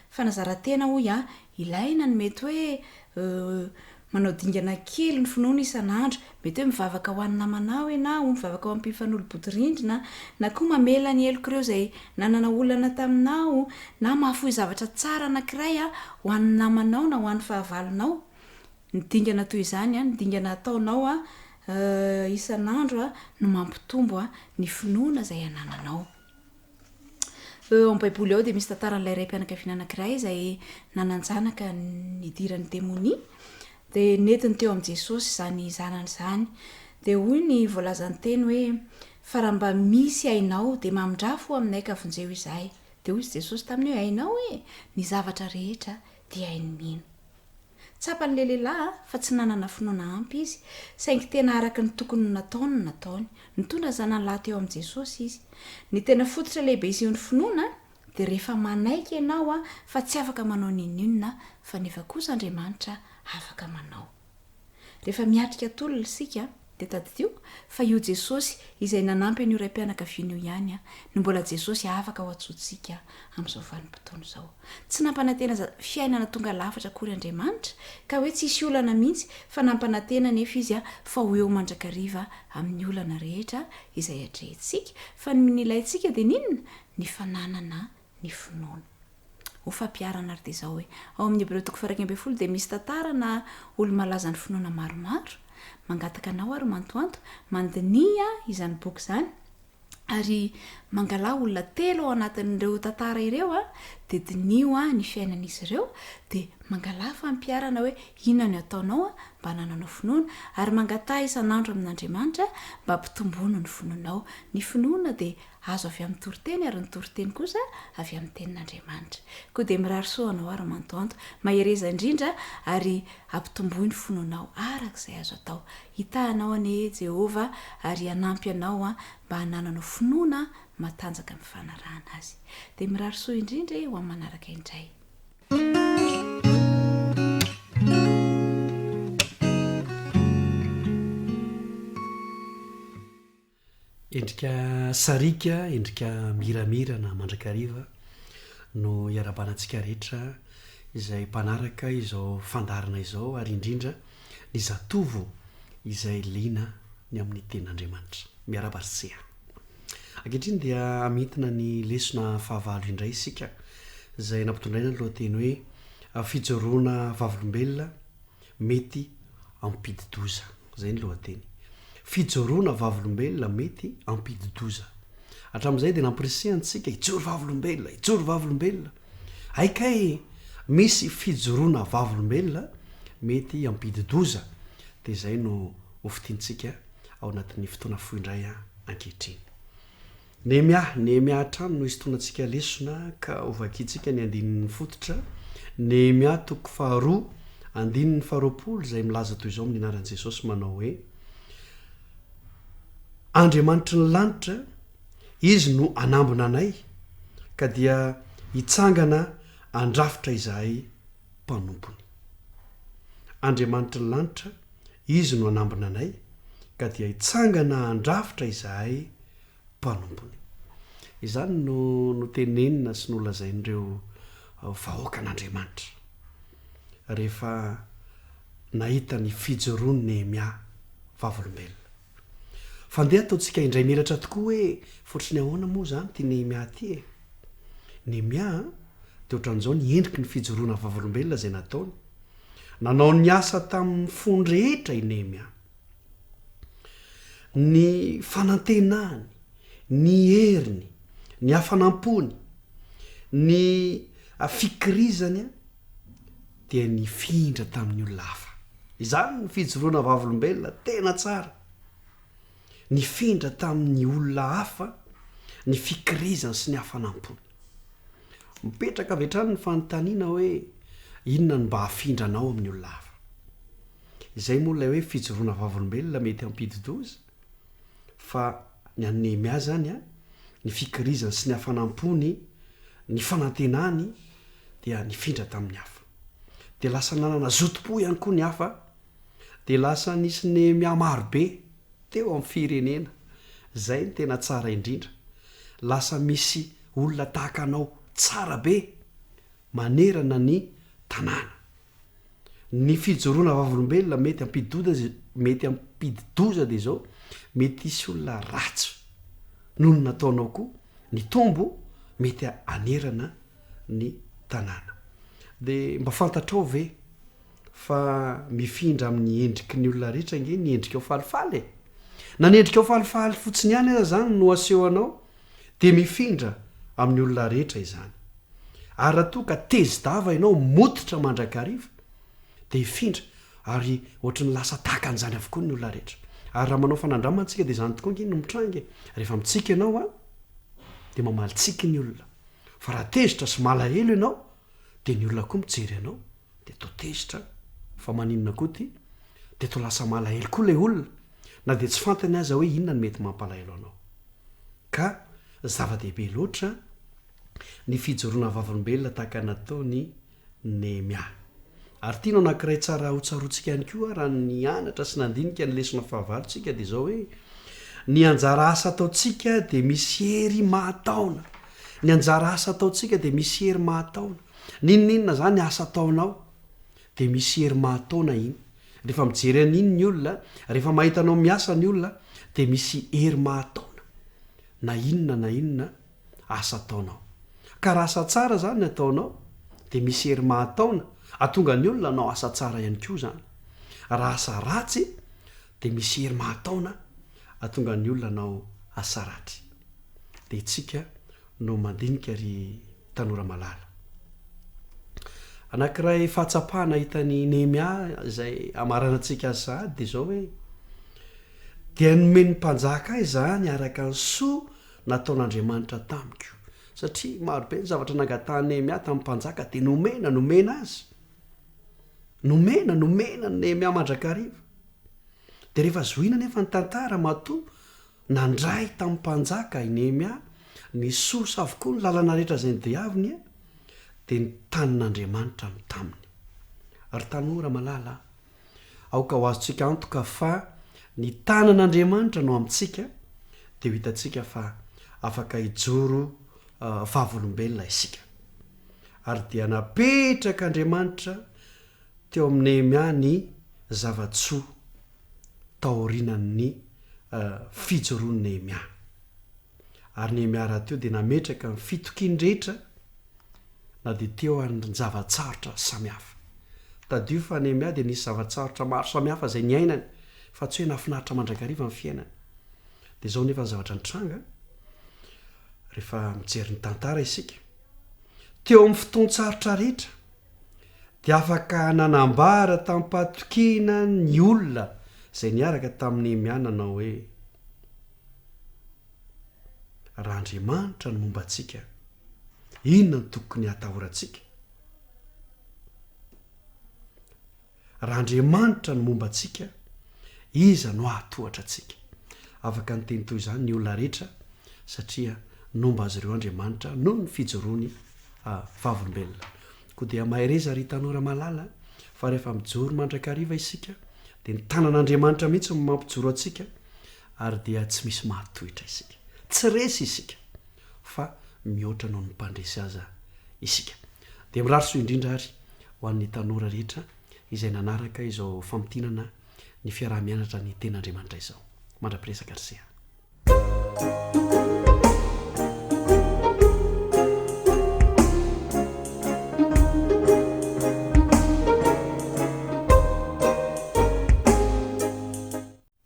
Fanazaran-tena hoy aho, ilaina ny mety hoe manao dingana kely ny finoana isan'andro, mety hoe mivavaka ho an'ny namanao ianao, mivavaka ho an'ny mpifanolo-bodirindrina, na koa mamela ny helok'ireo izay nanana olana taminao, na mahafoy zavatra tsara anankiray ho an'ny namanao na ho an'ny fahavalonao. Ny dingana toy izany, ny dingana ataonao isan'andro no mampitombo ny finoana izay anananao. Ao amin'ny Baiboly ao dia misy tantaran'ilay raim-pianakaviana anankiray izay nanan-janaka nidiran'ny demonia. Dia nentiny teo amin'i Jesosy izany zanany izany. Dia hoy ny voalazan'ny teny hoe, Fa raha mba misy hainao, dia mamindrà fo aminay ka vonjeo izahay. Dia hoy Jesosy taminy hoe, Hainao e! Ny zavatra rehetra dia hain'ny mino. Tsapan'ilay lehilahy fa tsy nanana finoana ampy izy, saingy tena araka ny tokony ho nataony no nataony. Nitondra ny zanany lahy teo amin'i Jesosy izy. Ny tena fototra lehibe isehon'ny finoana dia rehefa manaiky ianao fa tsy afaka manao n'inon'inona fa nefa kosa Andriamanitra afaka manao. Rehefa miatrika tolona isika dia tadidio fa io Jesosy izay nanampy an'io raim-pianakaviana io ihany no mbola Jesosy afaka ho antsointsika amin'izao vanim-potoana izao. Tsy nampanantena fiainana tonga lafatra akory Andriamanitra ka hoe tsy hisy olana mihitsy fa nampanantena anefa Izy fa ho eo mandrakariva amin'ny olana rehetra izay atrehintsika fa ny ilaintsika dia ny inona? Ny fananana ny finoana. Ho fampiharana ary dia izao hoe, ao amin'ny Hebreo toko faha-11 dia misy tantara na olo-malazan'ny finoana maromaro. Mangataka anao ary mantoanto, mandiniha izany boky izany, ary mangalà olona telo ao anatin'ireo tantara ireo dia diniho ny fiainan'izy ireo, dia mangalà fampiharana hoe inona no ataonao mba hanananao finoana, ary mangataha isan'andro amin'Andriamanitra mba hampitomboany ny finoanao. Ny finoana dia Azo avy amin'ny toriteny ary ny toriteny kosa avy amin'ny tenin'Andriamanitra. Koa dia mirary soa anao ary mantoanto. Mahereza indrindra ary ampitomboy ny finoanao araka izay azo atao. Hitahy anao anie Jehovah ary hanampy anao mba hanananao finoana matanjaka amin'ny fanarahana azy. Dia mirary soa indrindra e ho amin'ny manaraka indray. Endrika sariaka, endrika miramirana mandrakariva no iarahabana antsika rehetra izay mpanaraka izao fandaharana izao ary indrindra ny zatovo izay liana ny amin'ny tenin'Andriamanitra. Miarahaba ry tsia. Ankehitriny dia hamintina ny lesona fahavalo indray isika izay nampitondraina ny lohateny hoe Fijoroana vavolombelona mety hampidi-doza. Izay ny lohateny. Fijoroana vavolombelona mety hampidi-doza. Hatramin'izay dia nampirisihana antsika hijoro vavolombelona, hijoro vavolombelona. Hay kay misy fijoroana vavolombelona mety hampidi-doza. Dia izay no ho fintintsika ao anatin'ny fotoana fohy indray ankehitriny. Nehemia, Nehemia hatrany no hisintonantsika lesona ka hovakintsika ny andininy fototra, Nehemia toko faharoa, andininy faharoapolo izay milaza toy izao amin'ny anaran'i Jesosy manao hoe, Andriamanitry ny lanitra, Izy no hanambina anay, ka dia hitsangana handrafitra izahay mpanompony. Andriamanitry ny lanitra, Izy no hanambina anay, ka dia hitsangana handrafitra izahay mpanompony. Izany no notenenina sy nolazain'ireo vahoakan'Andriamanitra, rehefa nahita ny fijoroan'i Nehemia vavolombelona. Fa ndeha ataontsika indray miratra tokoa hoe fotry ny ahoana moa izany ity Nehemia ity e? Nehemia dia ohatran'izao ny endriky ny fijoroana vavolombelona izay nataony. Nanao ny asa tamin'ny fony rehetra i Nehemia. Ny fanantenany, ny heriny, ny hafanam-pony, ny fikirizany dia nifindra tamin'ny olona hafa. Izany ny fijoroana vavolombelona tena tsara. Nifindra tamin'ny olona hafa ny fikirizany sy ny hafanam-pony. Mipetraka avy hatrany ny fanontaniana hoe inona no mba hafindranao amin'ny olona hafa? Izay moa ilay hoe fijoroana vavolombelona mety hampidi-doza, fa ny an'i Nehemia izany an, ny fikirizany sy ny hafanam-pony, ny fanantenany dia nifindra tamin'ny hafa. Dia lasa nanana zotom-po ihany koa ny hafa, dia lasa nisy Nehemia marobe teo amin'ny firenena. Izay no tena tsara indrindra. Lasa misy olona tahaka anao. tsara be manerana ny tanàna. Ny fijoroana vavolombelona mety hampidoda mety hampidi-doza dia izao, mety hisy olona ratsy noho ny nataonao koa nitombo mety hanerana ny tanàna. Dia mba fantatrao ve fa mifindra amin'ny endriky ny olona rehetra ange ny endrikao falifaly e? Na ny endrikao falifaly fotsiny ihany aza izany no aseho anao dia mifindra amin'ny olona rehetra izany. Ary raha toa ka tezi-dava ianao, mototra mandrakariva, dia hifindra ary ohatry ny lasa tahaka an'izany avokoa ny olona rehetra. Ary raha manao fanandramana isika dia izany tokoa ange no mitranga e! Rehefa mitsiky ianao an, dia mamaly tsiky ny olona. Fa raha tezitra sy malahelo ianao, dia ny olona koa mijery anao dia toa tezitra, fa maninona koa ity? Dia toa lasa malahelo koa ilay olona, na dia tsy fantany aza hoe inona no mety mampalahelo anao. Ka zava-dehibe loatra ny fijoroana vavolombelona tahaka nataon'i Nehemia. Ary ity no anankiray tsara hotsaroantsika ihany koa raha nianatra sy nandinika ny lesona fahavalo tsika dia izao hoe, ny anjara asa ataontsika dia misy hery mahataona. Ny anjara asa ataontsika dia misy hery mahataona. N'inon'inona izany asa ataonao dia misy hery mahataona iny. Rehefa mijery an'iny ny olona, rehefa mahita anao miasa ny olona dia misy hery mahataona na inona na inona asa ataonao. Ka raha asa tsara izany ny ataonao dia misy hery mahataona ahatonga ny olona hanao asa tsara ihany koa izany. Raha asa ratsy dia misy hery mahataona ahatonga ny olona hanao asa ratsy. Dia isika no mandinika ry tanora malala. Anankiray fahatsapana hitan'i Nehemia izay amaranantsika azy sahady dia izao hoe, Dia nomen'ny mpanjaka ahy izany araka ny soa nataon'Andriamanitra tamiko. Satria marobe ny zavatra nangatahan'i Nehemia tamin'ny mpanjaka dia nomena, nomena azy. Nomena, nomena an'i Nehemia mandrakariva. Dia rehefa zohina anefa ny tantara matoa Nandray tamin'ny mpanjaka i Nehemia, nisosa avokoa ny lalana rehetra izay nodiaviny, dia ny tanin'Andriamanitra no taminy. Ry tanora malala a, aoka ho azontsika antoka fa ny tanan'Andriamanitra no amintsika, dia ho hitantsika fa afaka hijoro vavolombelona isika. Ary dia napetrak'Andriamanitra teo amin'i Nehemia ny zava-tsoa taorianan'ny fijoroan'i Nehemia. Ary Nehemia rahateo dia nametraka ny fitokiany rehetra na dia teo ary ny zava-tsarotra samihafa. Tadidio fa Nehemia dia nisy zava-tsarotra maro samihafa izay niainany fa tsy hoe nahafinaritra mandrakariva ny fiainany. Dia izao nefa ny zavatra nitranga rehefa mijery ny tantara isika. Teo amin'ny fotoan-tsarotra rehetra dia afaka nanambara tamim-pahatokiana ny olona izay niaraka tamin'i Nehemia nanao hoe, Raha Andriamanitra no momba antsika, inona no tokony hatahorantsika? Raha Andriamanitra no momba antsika, iza no hahatohatra antsika? Afaka niteny toy izany ny olona rehetra satria nomba azy ireo Andriamanitra noho ny fijoroany vavolombelona. Koa dia mahereza ry tanora malala fa rehefa mijoro mandrakariva isika dia ny tanan'Andriamanitra mihitsy no mampijoro antsika ary dia tsy misy mahatohitra isika. Tsy resy isika fa mihoatra noho ny mpandresy aza isika. Dia mirary soa indrindra ary ho an'ny tanora rehetra izay nanaraka izao famintinana ny fiaraha-mianatra ny Tenin'Andriamanitra izao. Mandra-piresaka ry se a.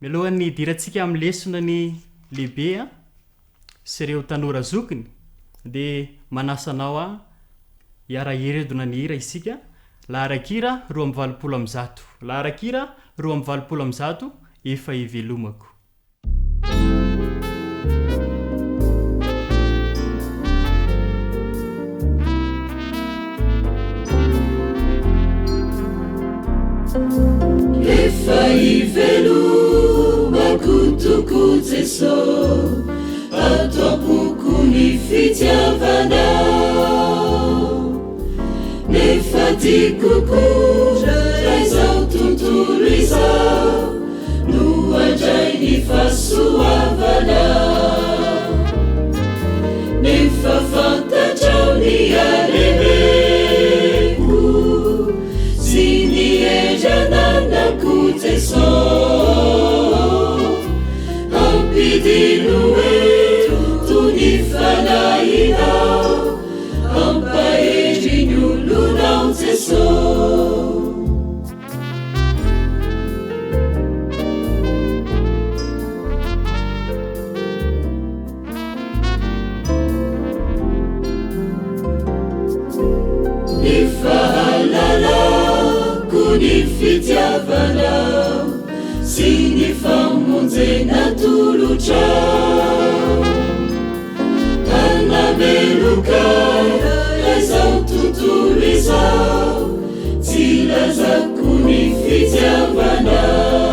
Mialohan'ny hidirantsika amin'ny lesona ny lehibe sy ireo tanora zokiny dia manasa anao aho hiara-hiredona ny hira isika, laharan-kira 182, laharan-kira 182, Efa ivelomako. Efa ivelomako tokoa Jeso ato am-poko ny fitiavanao Nefa tiako koa raha izao tontolo izao no handray ny fahasoavanao Nefa fantatrao ny. ny halemeko sy ny hery ananako Jeso. Ampidino eto ny fanahinao, ampahery ny olonao Jeso. Ny fahalalako ny fitiavanao sy ny famonjena atolotrao Hanameloka izao tontolo izao Tsy lazako ny fitiavanao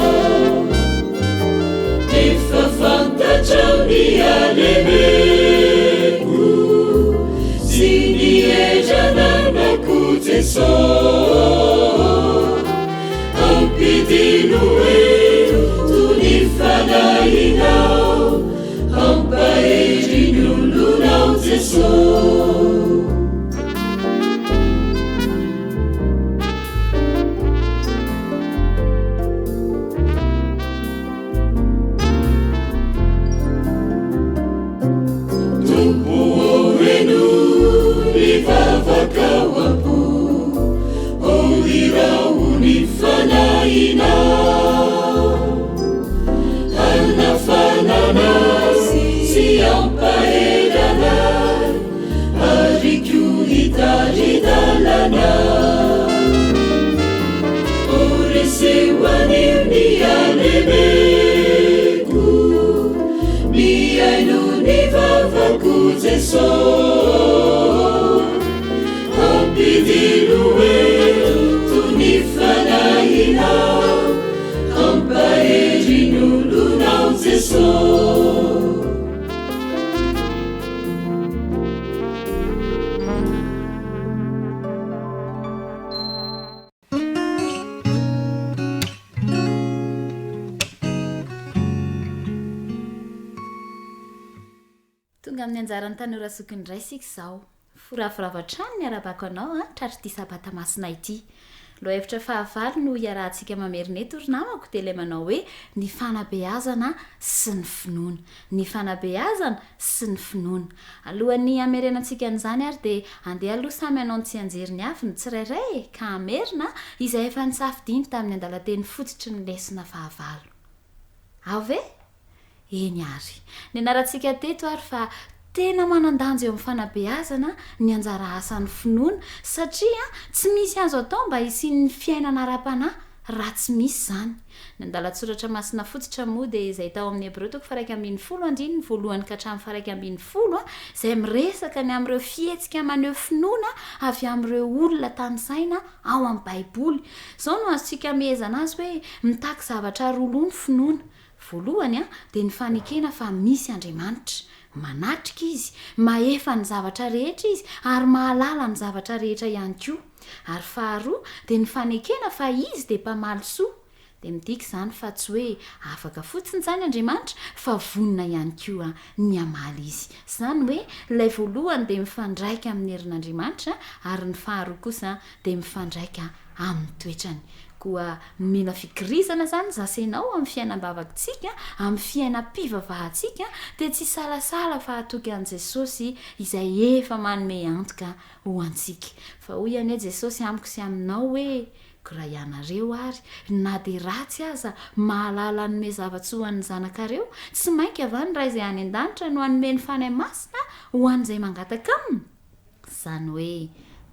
Efa fantatrao ny halemeko Sy ny hery ananako Jeso Ampidino eto ny fanahinao Hampahery ny olonao Jeso. Tompo ô henoy ny vavaka ao am-po, ô iraho ny fanahinao hanafanana sy hampahery anay ary koa hitari-dalana. Ô reseo anio ny halemeko, mihaino ny vavako Jeso. Ampidino eto ny fanahinao, hampahery ny olonao Jeso. Tonga amin'ny anjaran'ny tanora zokiny indray isika izao. Fo ravoravo hatrany ny arabako anao an, tratr'ity sabata masina ity. Lohahevitra fahavalo no iarahantsika mamerina eto ry namako dia ilay manao hoe ny fanabeazana sy ny finoana. Ny fanabeazana sy ny finoana. Alohan'ny hamerenantsika an'izany ary dia andeha aloha samy hanao ny tsianjeriny avy ny tsirairay e, ka hamerina izay efa nisafidiany tamin'ny andalan-teny fototry ny lesona fahavalo. Ao ve? Eny àry. Nianarantsika teto àry fa tena manan-danja eo amin'ny fanabeazana ny anjara asan'ny finoana, satria tsy misy azo atao mba hisian'ny fiainana ara-panahy raha tsy misy izany. Ny andalan-tsoratra masina fototra moa dia izay tao amin'ny Hebreo toko faha-11 andininy voalohany ka hatramin'ny faha-11, izay miresaka ny amin'ireo fihetsika maneho finoana avy amin'ireo olona tanisaina ao amin'ny Baiboly. Izao no azontsika amehezana azy hoe, mitaky zavatra roa loha ny finoana. Voalohany dia ny fanekena fa misy Andriamanitra. Manatrika Izy, mahefa ny zavatra rehetra Izy ary mahalala ny zavatra rehetra ihany koa. Ary faharoa dia ny fanekena fa Izy dia mpamaly soa. Dia midika izany fa tsy hoe afaka fotsiny izany Andriamanitra fa vonona ihany koa ny hamaly Izy. Izany hoe ilay voalohany dia mifandraika amin'ny herin'Andriamanitra ary ny faharoa kosa dia mifandraika amin'ny toetrany. Koa mila fikirizana izany zasenao amin'ny fiainam-bavakitsika, amin'ny fiainam-pivavahantsika, dia tsy hisalasala fa hatoky an'i Jesosy izay efa manome antoka ho antsika. Fa hoy anie Jesosy amiko sy aminao hoe, Ko raha ianareo ary, na dia ratsy aza, mahalala hanome zava-tsoa ho an'ny zanakareo, tsy mainka va ny Ray izay any an-danitra no hanome ny Fanahy Masina ho an'izay mangataka Aminy? Izany hoe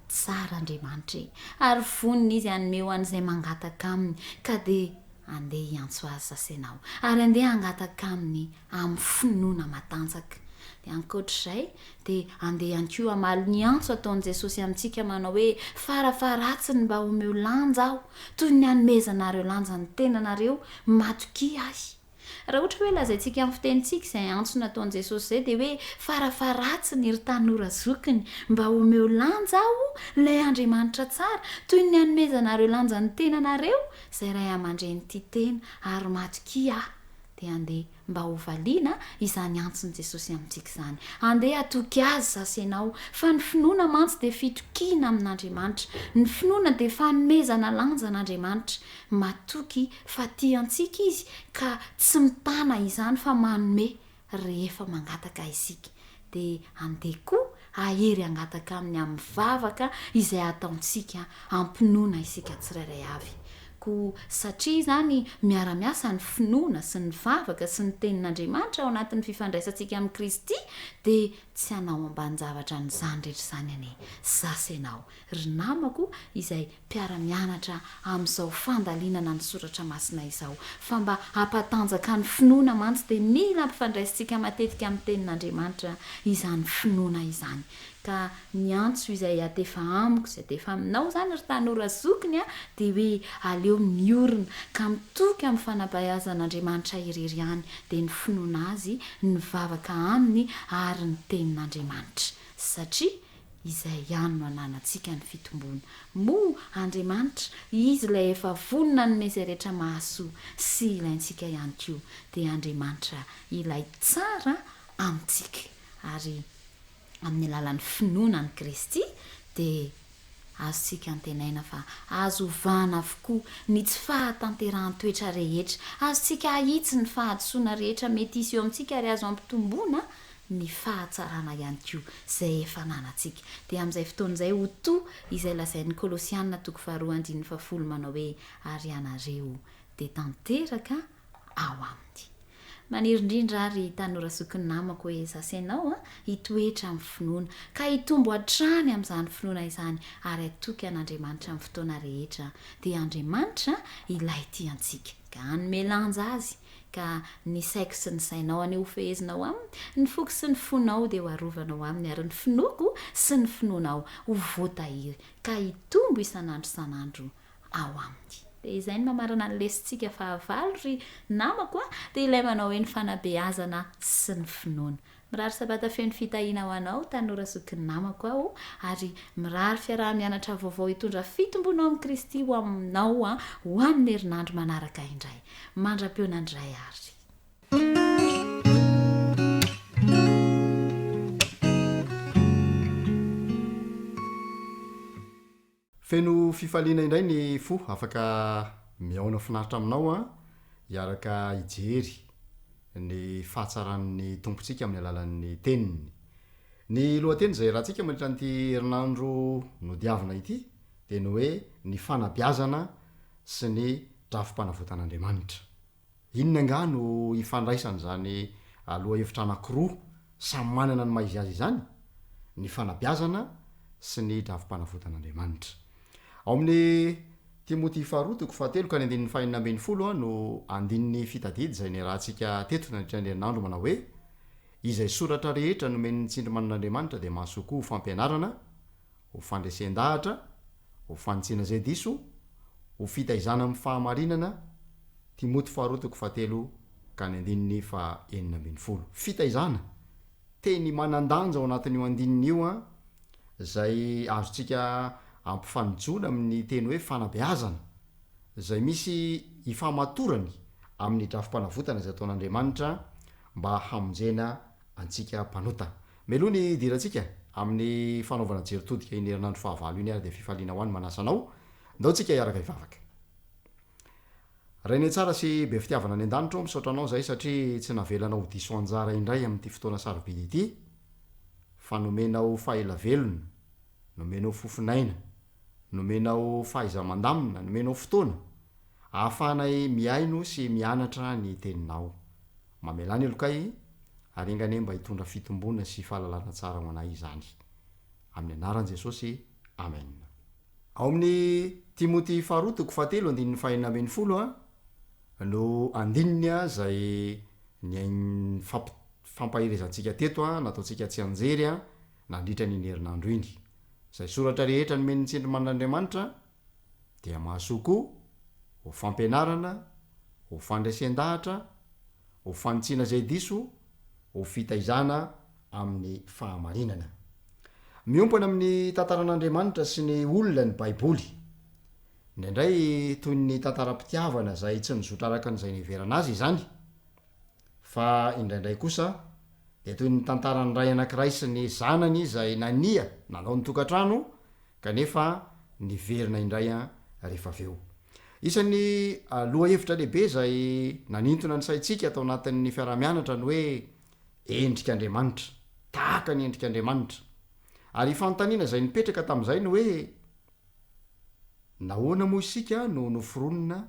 tsara Andriamanitra e! Ary vonona Izy hanome ho an'izay mangataka Aminy, ka dia andeha hiantso Azy sasa ianao, ary andeha hangataka Aminy amin'ny finoana matanjaka. Dia ankoatr'izay, dia andeha ihany koa hamaly ny antso ataon'i Jesosy amintsika manao hoe, Farafaharatsiny mba omeo lanja aho, toy ny anomezanareo lanja ny tenanareo, matokia ahy. Raha ohatra hoe lazaintsika amin'ny fitenintsika izay antso nataon'i Jesosy izay dia hoe farafaharatsiny ry tanora zokiny mba omeo lanja aho ilay Andriamanitra tsara toy ny anomezanareo lanja ny tenanareo izay ray aman-dreny tia tena ary matokia ahy. Dia andeha mba ho valiana izany antson'i Jesosy amintsika izany. Andeha hatoky Azy za sy ianao, fa ny finoana mantsy dia fitokiana amin'Andriamanitra. Ny finoana dia fanomezana lanja an'Andriamanitra. Matoky fa tia antsika Izy ka tsy mitana izany fa manome rehefa mangataka isika. Dia andeha koa hahery hangataka Aminy amin'ny vavaka izay ataontsika am-pinoana isika tsirairay avy. Koa satria izany miara-miasa ny finoana sy ny vavaka sy ny Tenin'Andriamanitra ao anatin'ny fifandraisantsika amin'i Kristy dia tsy hanao ambanin-javatra an'izany rehetra izany anie za sy ianao ry namako izay mpiara-mianatra amin'izao fandalinana ny soratra masina izao. Fa mba hampatanjaka ny finoana mantsy dia mila ampifandraisintsika matetika amin'ny Tenin'Andriamanitra izany finoana izany. Ka ny antso izay atefa amiko sy atefa aminao izany ry tanora zokiny a, dia hoe aleo miorina ka mitoky amin'ny fanabeazan'Andriamanitra irery ihany, dia ny finoana Azy, ny vavaka Aminy ary ny Tenin'Andriamanitra. Satria Izay ihany no ananantsika ny fitomboana. Moa Andriamanitra, Izy ilay efa vonona hanome izay rehetra mahasoa sy ilaintsika ihany koa, dia Andriamanitra ilay tsara amintsika. Ary amin'ny alalan'ny finoana an'i Kristy dia azontsika antenaina fa azo ovana avokoa ny tsy fahatanterahan-toetra rehetra, azontsika ahitsy ny fahadisoana rehetra mety hisy eo amintsika ary azo ampitomboana ny fahatsarana ihany koa izay efa ananantsika. Dia amin'izay fotoana izay ho to izay lazain'ny Kolosiana toko faharoa andininy fahafolo manao hoe, Ary ianareo dia tanteraka ao aminy. Maniry indrindra aho ry tanora zokin'ny namako hoe za sy ianao hitoetra amin'ny finoana, ka hitombo hatrany amin'izany finoana izany ary hatoky an'Andriamanitra amin'ny fotoana rehetra, dia Andriamanitra ilay tia antsika, ka hanome lanja Azy Ka ny saiko sy ny sainao anie ho fehezinao aminy, ny foko sy ny fonao dia ho arovanao aminy ary ny finoako sy ny finoanao ho voatahiry ka hitombo isan'andro isan'andro ao aminy. Dia izay no mamarana ny lesintsika fahavalo ry namako a, dia ilay manao hoe ny fanabeazana sy ny finoana. Mirary sabata feno fitahiana ho anao tanora zokin'ny namako aho ary mirary fiaraha-mianatra vaovao hitondra fitomboana ao amin'i Kristy ho aminao ho amin'ny herinandro manaraka indray. Mandra-pihaona indray ary. Feno fifaliana indray ny fo afaka mihaona finaritra aminao an, hiaraka hijery ny fahatsaran'ny Tompontsika amin'ny alalan'ny Teniny. Ny lohateny izay iarahantsika mandritra an'ity herinandro nodiavina ity dia ny hoe ny fanabeazana sy ny drafi-panavotan'Andriamanitra. Inona angaha no ifandraisan'izany lohahevitra anankiroa samy manana ny maha izy azy izany? Ny fanabeazana sy ny drafi-panavotan'Andriamanitra. Ao amin'ny Timoty faharoa toko fahatelo ka ny andininy fahenina ambinifolo no andininy fitadidy izay niarahantsika teto nandritra ny herinandro manao hoe, Izay soratra rehetra nomen'ny tsindrimandrin'Andriamanitra dia mahasoa koa ho fampianarana, ho fandresen-dahatra, ho fanitsiana izay diso, ho fitaizana amin'ny fahamarinana, Timoty faharoa toko fahatelo ka ny andininy faha 16. Fitaizana, teny manan-danja ao anatin'io andininy io an, izay azontsika ampifanojoana amin'ny teny hoe fanabeazana, izay misy ifamatorany amin'ny drafi-panavotana izay ataon'Andriamanitra mba hamonjena antsika mpanota. Mialoha ny hidirantsika amin'ny fanaovana jery todika iny herinandro fahavalo iny ary dia fifaliana ho ahy ny manasa anao. Ndao tsika hiaraka hivavaka. Rainay tsara sy be fitiavana any an-danitra ô, misaotra anao izahay satria tsy navelanao ho diso anjara indray amin'ity fotoana sarobidy ity fa nomenao fahela velona, nomenao fofon'aina, nomenao fahaiza-mandamina, nomenao fotoana ahafahanay mihaino sy mianatra ny teninao. Mamelà ny helokay ary enga anie mba hitondra fitomboana sy fahalalana tsara ho anay izany. Amin'ny anaran'i Jesosy, amen. Ao amin'ny Timoty faharoa toko fahatelo andininy fahenina ambinifolo no andininy izay niain fampaherezantsika teto nataontsika tsianjery nandritra an'iny herinandro iny. Izay soratra rehetra nomen'ny tsindrimandrin'Andriamanitra dia mahasoa koa ho fampianarana, ho fandresen-dahatra, ho fanitsiana izay diso, ho fitaizana amin'ny fahamarinana. Miompana amin'ny tantaran'Andriamanitra sy ny olona ny Baiboly. Indraindray toy ny tantaram-pitiavana izay tsy nizotra araka an'izay niheverana azy izany. Fa indraindray kosa dia toy ny tantaran'ny ray anankiray sy ny zanany izay nania nandao ny tokantrano kanefa niverina indray rehefa avy eo. Isan'ny lohahevitra lehibe izay nanintona ny saintsika tao anatin'ny fiaraha-mianatra ny hoe endrik'Andriamanitra, tahaka ny endrik'Andriamanitra. Ary fanontaniana izay nipetraka tamin'izay ny hoe, Nahoana moa isika no noforonina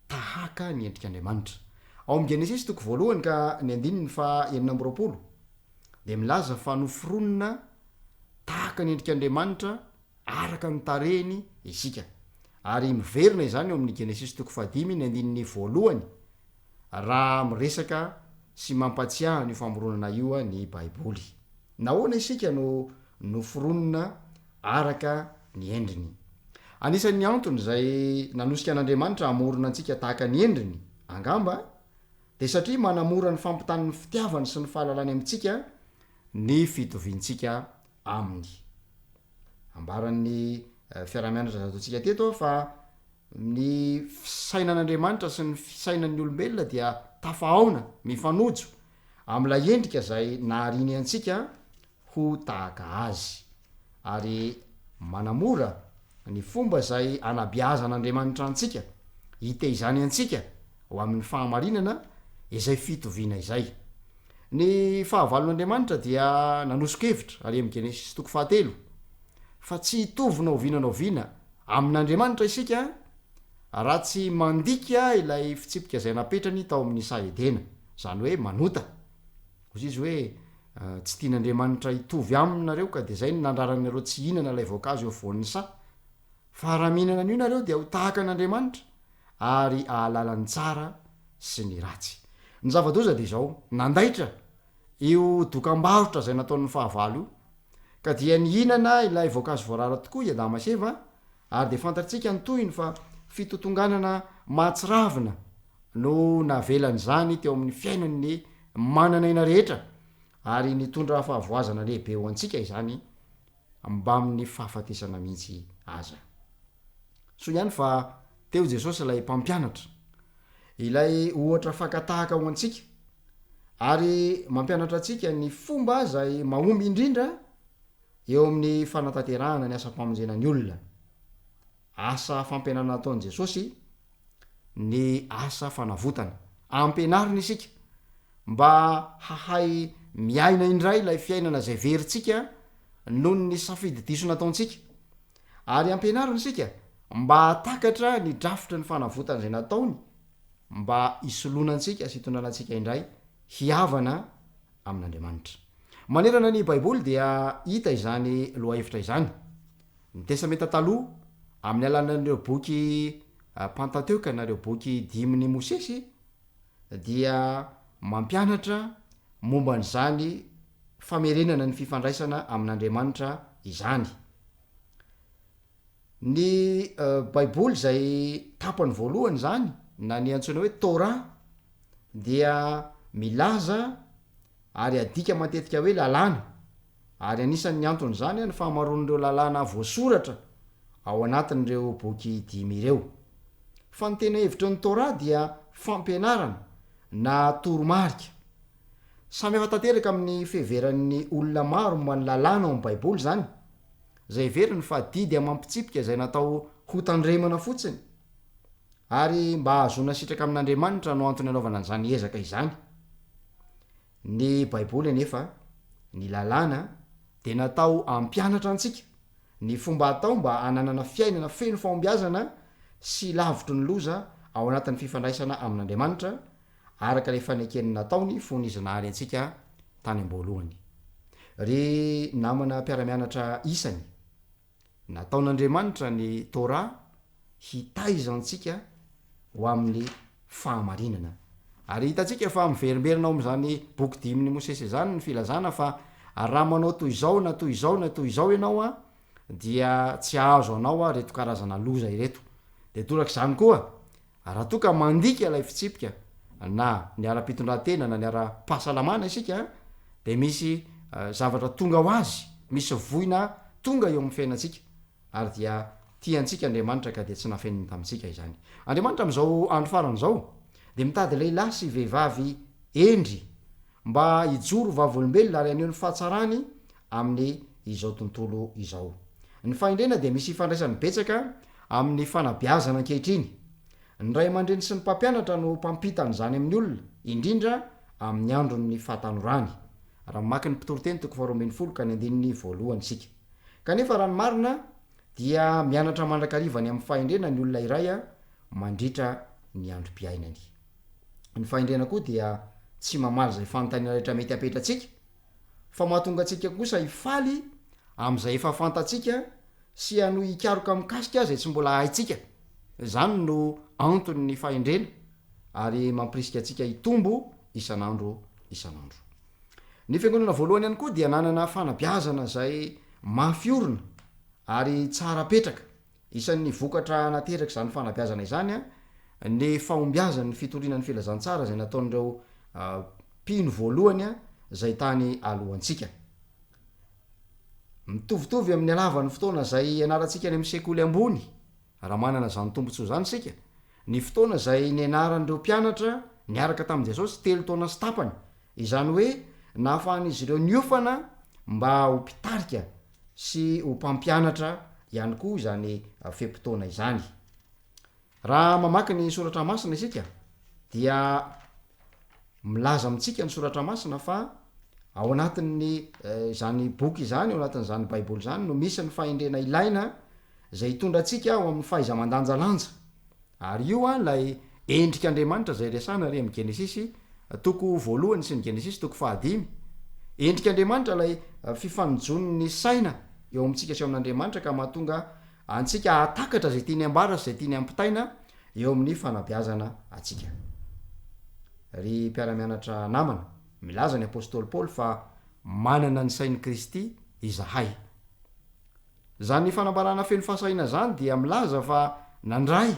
tahaka ny endrik'Andriamanitra? Ao amin'ny Genesisy toko voalohany ka ny andininy faha 26 dia milaza fa noforonina tahaka ny endrik'Andriamanitra araka ny tarehiny isika. Ary miverina izany ao amin'ny Genesisy toko fahadimy ny andininy voalohany raha miresaka sy mampatsiahy an'io famoronana io ny Baiboly. Nahoana isika no noforonina araka ny endriny? Anisan'ny antony izay nanosika an'Andriamanitra hamorona antsika tahaka ny endriny, angamba, dia satria manamora ny fampitany ny fitiavany sy ny fahalalany amintsika ny fitoviantsika aminy. Ambaran'ny fiaraha-mianatra izay nataontsika teto fa ny fisainan'Andriamanitra sy ny fisainan'ny olombelona dia tafahaona, mifanojo amin'ilay endrika izay nahariany antsika ho tahaka azy, ary manamora ny fomba izay anabeazan'Andriamanitra antsika, hiteizany antsika ho amin'ny fahamarinana izay fitoviana izay. Ny fahavalon'Andriamanitra dia nanoso-kevitra, ary amin'ny Genesisy toko fahatelo, fa tsy hitovy na oviana na oviana amin'Andriamanitra isika raha tsy mandika ilay fitsipika izay napetrany tao amin'ny saha Edena, izany hoe manota. Hoy izy hoe, Tsy tian'Andriamanitra hitovy aminy nareo ka dia izay no nandrarany anareo tsy hihinana ilay voankazo eo afovoan'ny saha. Fa raha mihinana an'io nareo dia ho tahaka an'Andriamanitra ary hahalala ny tsara sy ny ratsy. Ny zava-doza dia izao, nandaitra io dokam-barotra izay nataon'ny fahavalo io, ka dia nihinana ilay voankazo voarara tokoa i Adama sy Eva, ary dia fantatsika ny tohiny fa fitotonganana mahatsiravina no navelan'izany teo amin'ny fiainan'ny manan'aina rehetra, ary nitondra fahavoazana lehibe ho antsika izany mbamin'ny fahafatesana mihitsy aza. Soa ihany fa teo Jesosy ilay Mpampianatra, ilay ohatra fakan-tahaka ho antsika, ary mampianatra antsika ny fomba izay mahomby indrindra eo amin'ny fanatanterahana ny asam-pamonjena ny olona. Asa fampianarana nataon'i Jesosy ny asa fanavotana. Ampianarina isika mba hahay miaina indray ilay fiainana izay verintsika noho ny safidy diso nataontsika. Ary ampianarina isika mba hahatakatra ny drafitry ny fanavotana izay nataony mba hisoloana antsika sy hitondrana antsika indray hihavana amin'Andriamanitra. Manerana ny Baiboly dia hita izany lohahevitra izany. Ny Testamenta Taloha, amin'ny alalan'ireo boky Pantateoka na ireo boky dimin'i Mosesy, dia mampianatra momba an'izany famerenana ny fifandraisana amin'Andriamanitra izany. Ny Baiboly izay tapany voalohany izany, na ny antsoina hoe Torah, dia milaza ary adika matetika hoe lalàna, ary anisan'ny anton'izany ny fahamaroan'ireo lalàna voasoratra ao anatin'ireo boky dimy ireo. Fa ny tena hevitry ny Torah dia fampianarana na toromarika. Samy hafa tanteraka amin'ny fiheveran'ny olona maro momba ny lalàna ao amin'ny Baiboly izany, izay heveriny fa didy amam-pitsipika izay natao hotandremana fotsiny, ary mba hahazoana sitraka amin'Andriamanitra no antony anaovana an'izany ezaka izany. Ny Baiboly anefa, ny lalàna, dia natao hampianatra antsika ny fomba atao mba hananana fiainana feno fahombiazana sy lavitry ny loza ao anatin'ny fifandraisana amin'Andriamanitra, araka ilay fanekeny nataony fony Izy nahary antsika tany am-boalohany. Ry namana mpiara-mianatra isany, nataon'Andriamanitra ny Torah hitaiza antsika ho amin'ny fahamarinana. Ary hitantsika fa miverimberina ao amin'izany boky dimin'i Mosesy izany ny filazana fa raha manao toy izao na toy izao na toy izao ianao an, dia tsy hahazo anao ireto karazana loza ireto. Dia torak'izany koa, Raha toa ka mandika ilay fitsipika na ny ara-pitondrantena na ny ara-pahasalamana isika dia misy zavatra tonga ho azy, misy voina tonga eo amin'ny fiainantsika ary dia tia antsika Andriamanitra ka dia tsy nafeniny tamintsika izany. Andriamanitra amin'izao andro farany izao dia mitady lehilahy sy vehivavy. hendry mba hijoro vavolombelona ary haneho ny fahatsarany amin'ny izao tontolo izao. Ny fahendrena dia misy ifandraisany betsaka amin'ny fanabeazana ankehitriny. Ny ray aman-dreny sy ny mpampianatra no mpampita an'izany amin'ny olona, indrindra amin'ny andron'ny fahatanorany. Raha mamaky ny Mpitoriteny toko faharoa 12 ka ny andininy voalohany isika. Kanefa raha ny marina dia mianatra mandrakariva ny amin'ny fahendrena ny olona iray mandritra ny androm-piainany. Ny fahendrena koa dia tsy mamaly izay fanontaniana rehetra mety hapetratsika, fa mahatonga antsika kosa hifaly amin'izay efa fantatsika sy hanohy hikaroka mikasika izay tsy mbola haintsika. Izany no anton'ny fahendrena ary mampirisika antsika hitombo isan'andro isan'andro. Ny fiangonana voalohany ihany koa dia nanana fanabeazana izay mafy orina ary tsara petraka. Isan'ny vokatra naterak'izany fanabeazana izany ny fahombiazan'ny fitoriana ny filazantsara izay nataon'ireo mpino voalohany izay tany alohantsika. Mitovitovy amin'ny halavan'ny fotoana izay ianarantsika any amin'ny sekoly ambony, raha manana izany tombontsoa izany isika, ny fotoana izay nianaran'ireo mpianatra niaraka tamin'i Jesosy, telo taona sy tapany. Izany hoe nahafahan'izy ireo niofana mba ho mpitarika sy ho mpampianatra ihany koa izany fe-potoana izany. Raha mamaky ny soratra masina isika dia milaza amintsika ny soratra masina fa ao anatin'ny izany boky izany, ao anatin'izany baiboly izany no misy ny fahendrena ilaina izay hitondra antsika ao amin'ny fahaiza-mandanjalanja. Ary io an ilay endrik'Andriamanitra izay resahana ary amin'ny Genesisy toko voalohany sy ny Genesisy toko fahadimy. Endrik'Andriamanitra ilay fifanojon'ny saina eo amintsika sy eo amin'Andriamanitra ka mahatonga antsika hahatakatra izay tiany ambara sy izay tiany hampitaina eo amin'ny fanabeazana antsika. Ry mpiara-mianatra namana, milaza ny apostoly Paoly fa manana ny sain'i Kristy izahay. Izany fanambarana feno fahasahiana izany dia milaza fa nandray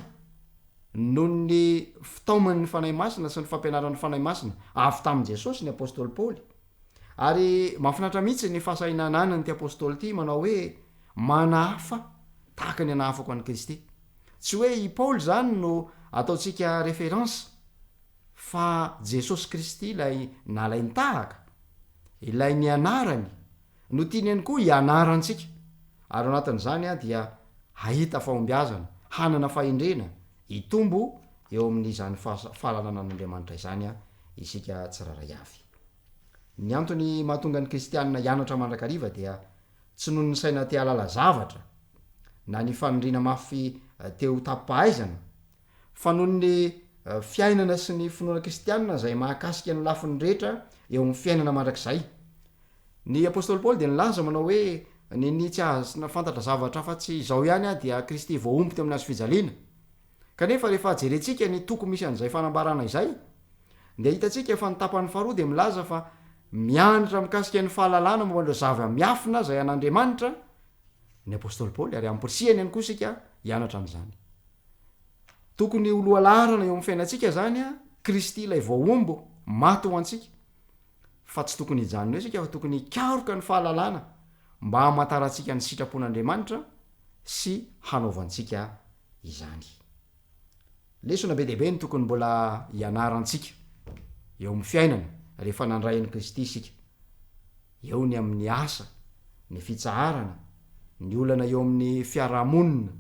noho ny fitaoman'ny Fanahy Masina sy ny fampianaran'ny Fanahy Masina avy tamin'i Jesosy ny apostoly Paoly. Ary mahafinaritra mihitsy ny fahasahiana ananan'ity apostoly ity manao hoe manahafa tahaka ny anahafako an'i Kristy. Tsy hoe i Paoly izany no ataontsika référence fa Jesosy Kristy ilay nalain-tahaka, ilay nianarany, no tiany ihany koa hianarantsika. Ary ao anatin'izany dia hahita fahombiazana, hanana fahendrena, hitombo eo amin'izany fahalalana an'Andriamanitra izany isika tsirairay avy. Ny antony mahatonga ny kristianina hianatra mandrakariva dia tsy noho ny saina te hahalala zavatra na ny faniriana mafy te ho tapi-pahaizana, fa noho ny fiainana sy ny finoana kristianina izay mahakasika ny lafiny rehetra eo amin'ny fiainana mandrakizay. Ny apostoly Paoly dia nilaza manao hoe, Nini tsy nahafantatra zavatra afa-tsy izao ihany aho dia Kristy voahombo teo amin'ny hazo fijaliana. Kanefa rehefa jerentsika ny toko misy an'izay fanambarana izay, dia hitantsika fa ny tapany faharoa dia milaza fa mianatra mikasika ny fahalalana momba an'ireo zava-miafina izay an'Andriamanitra ny apostoly Paoly, ary amporisihany ihany koa isika hianatra an'izany. Tokony ho lohalaharana eo amin'ny fiainantsika izany Kristy ilay voahombo maty ho antsika, fa tsy tokony hijanona eo isika fa tokony hikaroka ny fahalalana mba hamantarantsika ny sitrapon'Andriamanitra sy hanaovantsika izany. Lesona be dia be no tokony mbola hianarantsika eo amin'ny fiainana rehefa nandray an'i Kristy isika. Eo ny amin'ny asa, ny fitsaharana, ny olana eo amin'ny fiarahamonina,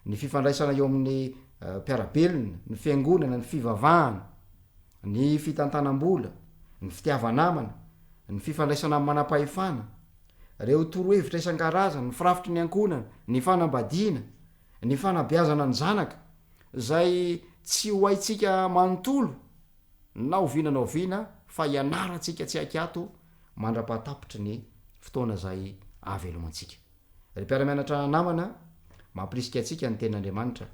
ny fifandraisana eo amin'ny mpiara-belona, ny fiangonana, ny fivavahana, ny fitantanam-bola, ny fitiava-namana, ny fifandraisana amin'ny manam-pahefana, ireo torohevitra isan-karazany, ny firafitry ny ankohonana, ny fanambadiana, ny fanabeazana ny zanaka, izay tsy ho haintsika manontolo na oviana na oviana fa hianarantsika tsy ankiato mandra-pahatapitry ny fotoana izay ahavelomantsika. Ry mpiara-mianatra namana, mampirisika antsika ny Tenin'Andriamanitra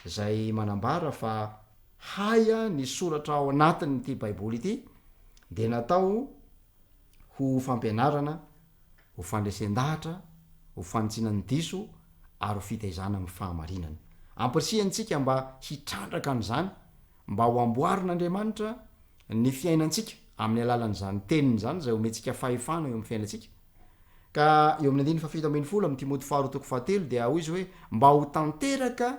izay manambara fa hay ny soratra ao anatin'ity Baiboly ity dia natao ho fampianarana, ho fandresen-dahatra, ho fanitsiana ny diso ary ho fitaizana amin'ny fahamarinana. Ampirisihany tsika mba hitrandraka an'izany, mba ho amboarin'Andriamanitra ny fiainantsika amin'ny alalan'izany Teniny izany izay omentsika fahefana eo amin'ny fiainantsika. Ka eo amin'ny andininy fahafito ambin'ny folo amin'ny Timoty faharoa toko fahatelo dia hoy izy hoe mba ho tanteraka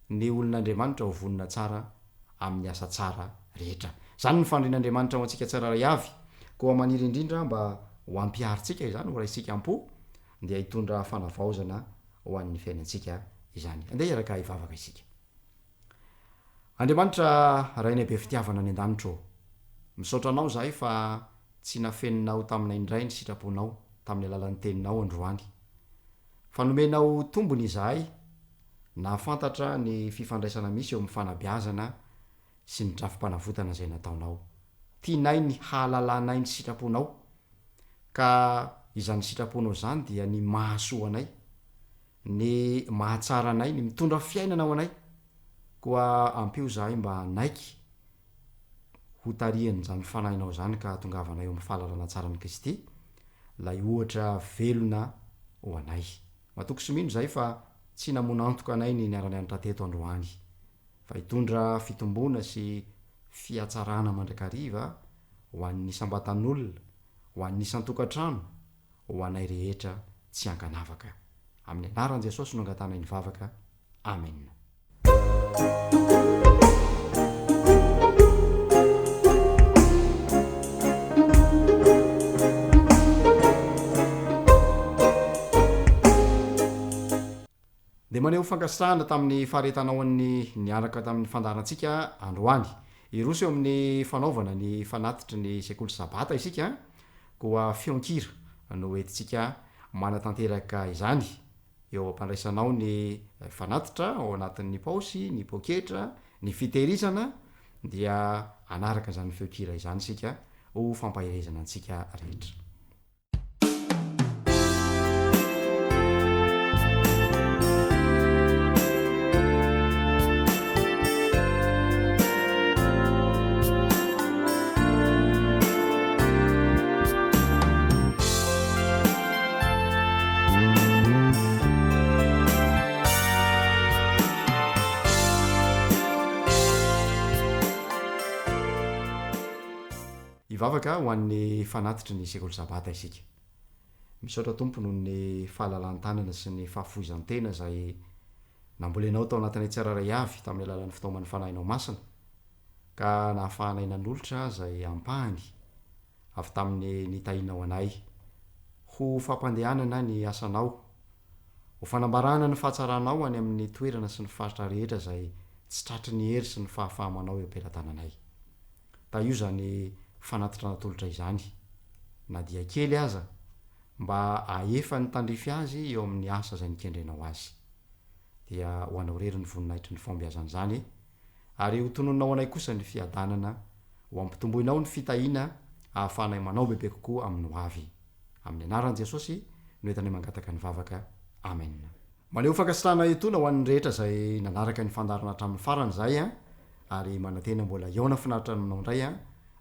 ny olon'Andriamanitra ho vonona tsara amin'ny asa tsara rehetra. Izany no fanirian'Andriamanitra ho antsika tsirairay avy. Koa maniry indrindra aho mba ho ampiharintsika izany, ho raisintsika am-po, dia hitondra fanavaozana ho an'ny fiainantsika izany. Andeha hiaraka hivavaka isika. Andriamanitra Rainay be fitiavana any an-danitra ô, misaotra Anao izahay fa tsy nafeninao taminay indray ny sitraponao tamin'ny alalan'ny Teninao androany. Fa nomenao tombony izahay nahafantatra ny fifandraisana misy eo amin'ny fanabeazana sy ny drafi-panavotana izay nataonao. Tianay ny hahalalanay ny sitraponao, ka izany sitraponao izany dia ny mahasoa anay, ny mahatsara anay, ny mitondra fiainana ho anay. Koa ampio izahay mba hanaiky ho tarihan'izany Fanahinao izany ka hahatongavanay eo amin'ny fahalalana tsara an'i Kristy, ilay ohatra velona ho anay. Matoky sy mino izahay fa tsy namon'antoka anay ny niara-nianatra teto androany. fa hitondra fitomboana sy fihatsarana mandrakariva ho an'ny isam-batan'olona, ho an'ny isan-tokantrano, ho anay rehetra tsy ankanavaka. Amin'ny anaran'i Jesosy no angatanay ny vavaka. Amena. Dia maneho fankasitrahana tamin'ny faharetanao an'ny niaraka tamin'ny fandaharantsika androany. Hiroso eo amin'ny fanaovana ny fanatitry ny sekoly sabata isika, koa feon-kira no entintsika manatanteraka izany. Eo am-pandraisanao ny fanatitra ao anatin'ny paosy, ny poketra, ny fitehirizana, dia hanaraka izany feon-kira izany isika ho fampaherezana antsika rehetra. Hivavaka ho an'ny fanatitry ny Sekoly Sabata isika. Misaotra Tompo noho ny fahalalan-tanana sy ny fahafoizan-tena izay nambolenao tao anatinay tsirairay avy tamin'ny alalan'ny fitaoman'ny Fanahinao Masina ka nahafahanay nanolotra izay ampahany avy tamin'ny nitahianao anay ho fampandehanana ny asanao, ho fanambarana ny fahatsaranao any amin'ny toerana sy ny faritra rehetra izay tsy tratry ny hery sy ny fahafaha-manao eo am-pelatananay. Tahio izany fanatitra natolotra izany, na dia kely aza, mba hahefa ny tandrify azy eo amin'ny asa izay nikendrenao azy. Dia ho anao irery ny voninahitry ny fahombiazan'izany, ary ho tononinao anay kosa ny fiadanana, ho ampitomboinao ny fitahiana ahafahanay manao bebe kokoa amin'ny ho avy. Amin'ny anaran'i Jesosy no entanay mangataka ny vavaka. Amen. Maneho fankasitrahana etoana ho an'ny rehetra izay nanaraka ny fandaharana hatramin'ny farany izahay an, ary manantena mbola hihaona finaritra aminao indray an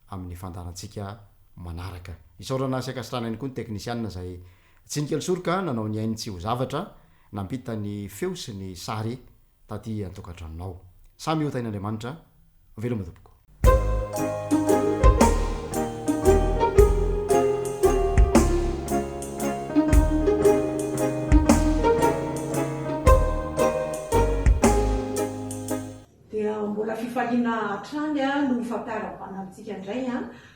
amin'ny fandaharantsika manaraka. Isaorana sy ankasitrahana ihany koa ny teknisianina izay tsy nikely soroka nanao ny ainy tsy ho zavatra nampita ny feo sy ny sary taty an-tokantranonao. Samy ho tahin'Andriamanitra. Veloma tompoko. Dia mbola fifaliana hatrany no hifampiarahabana amintsika indray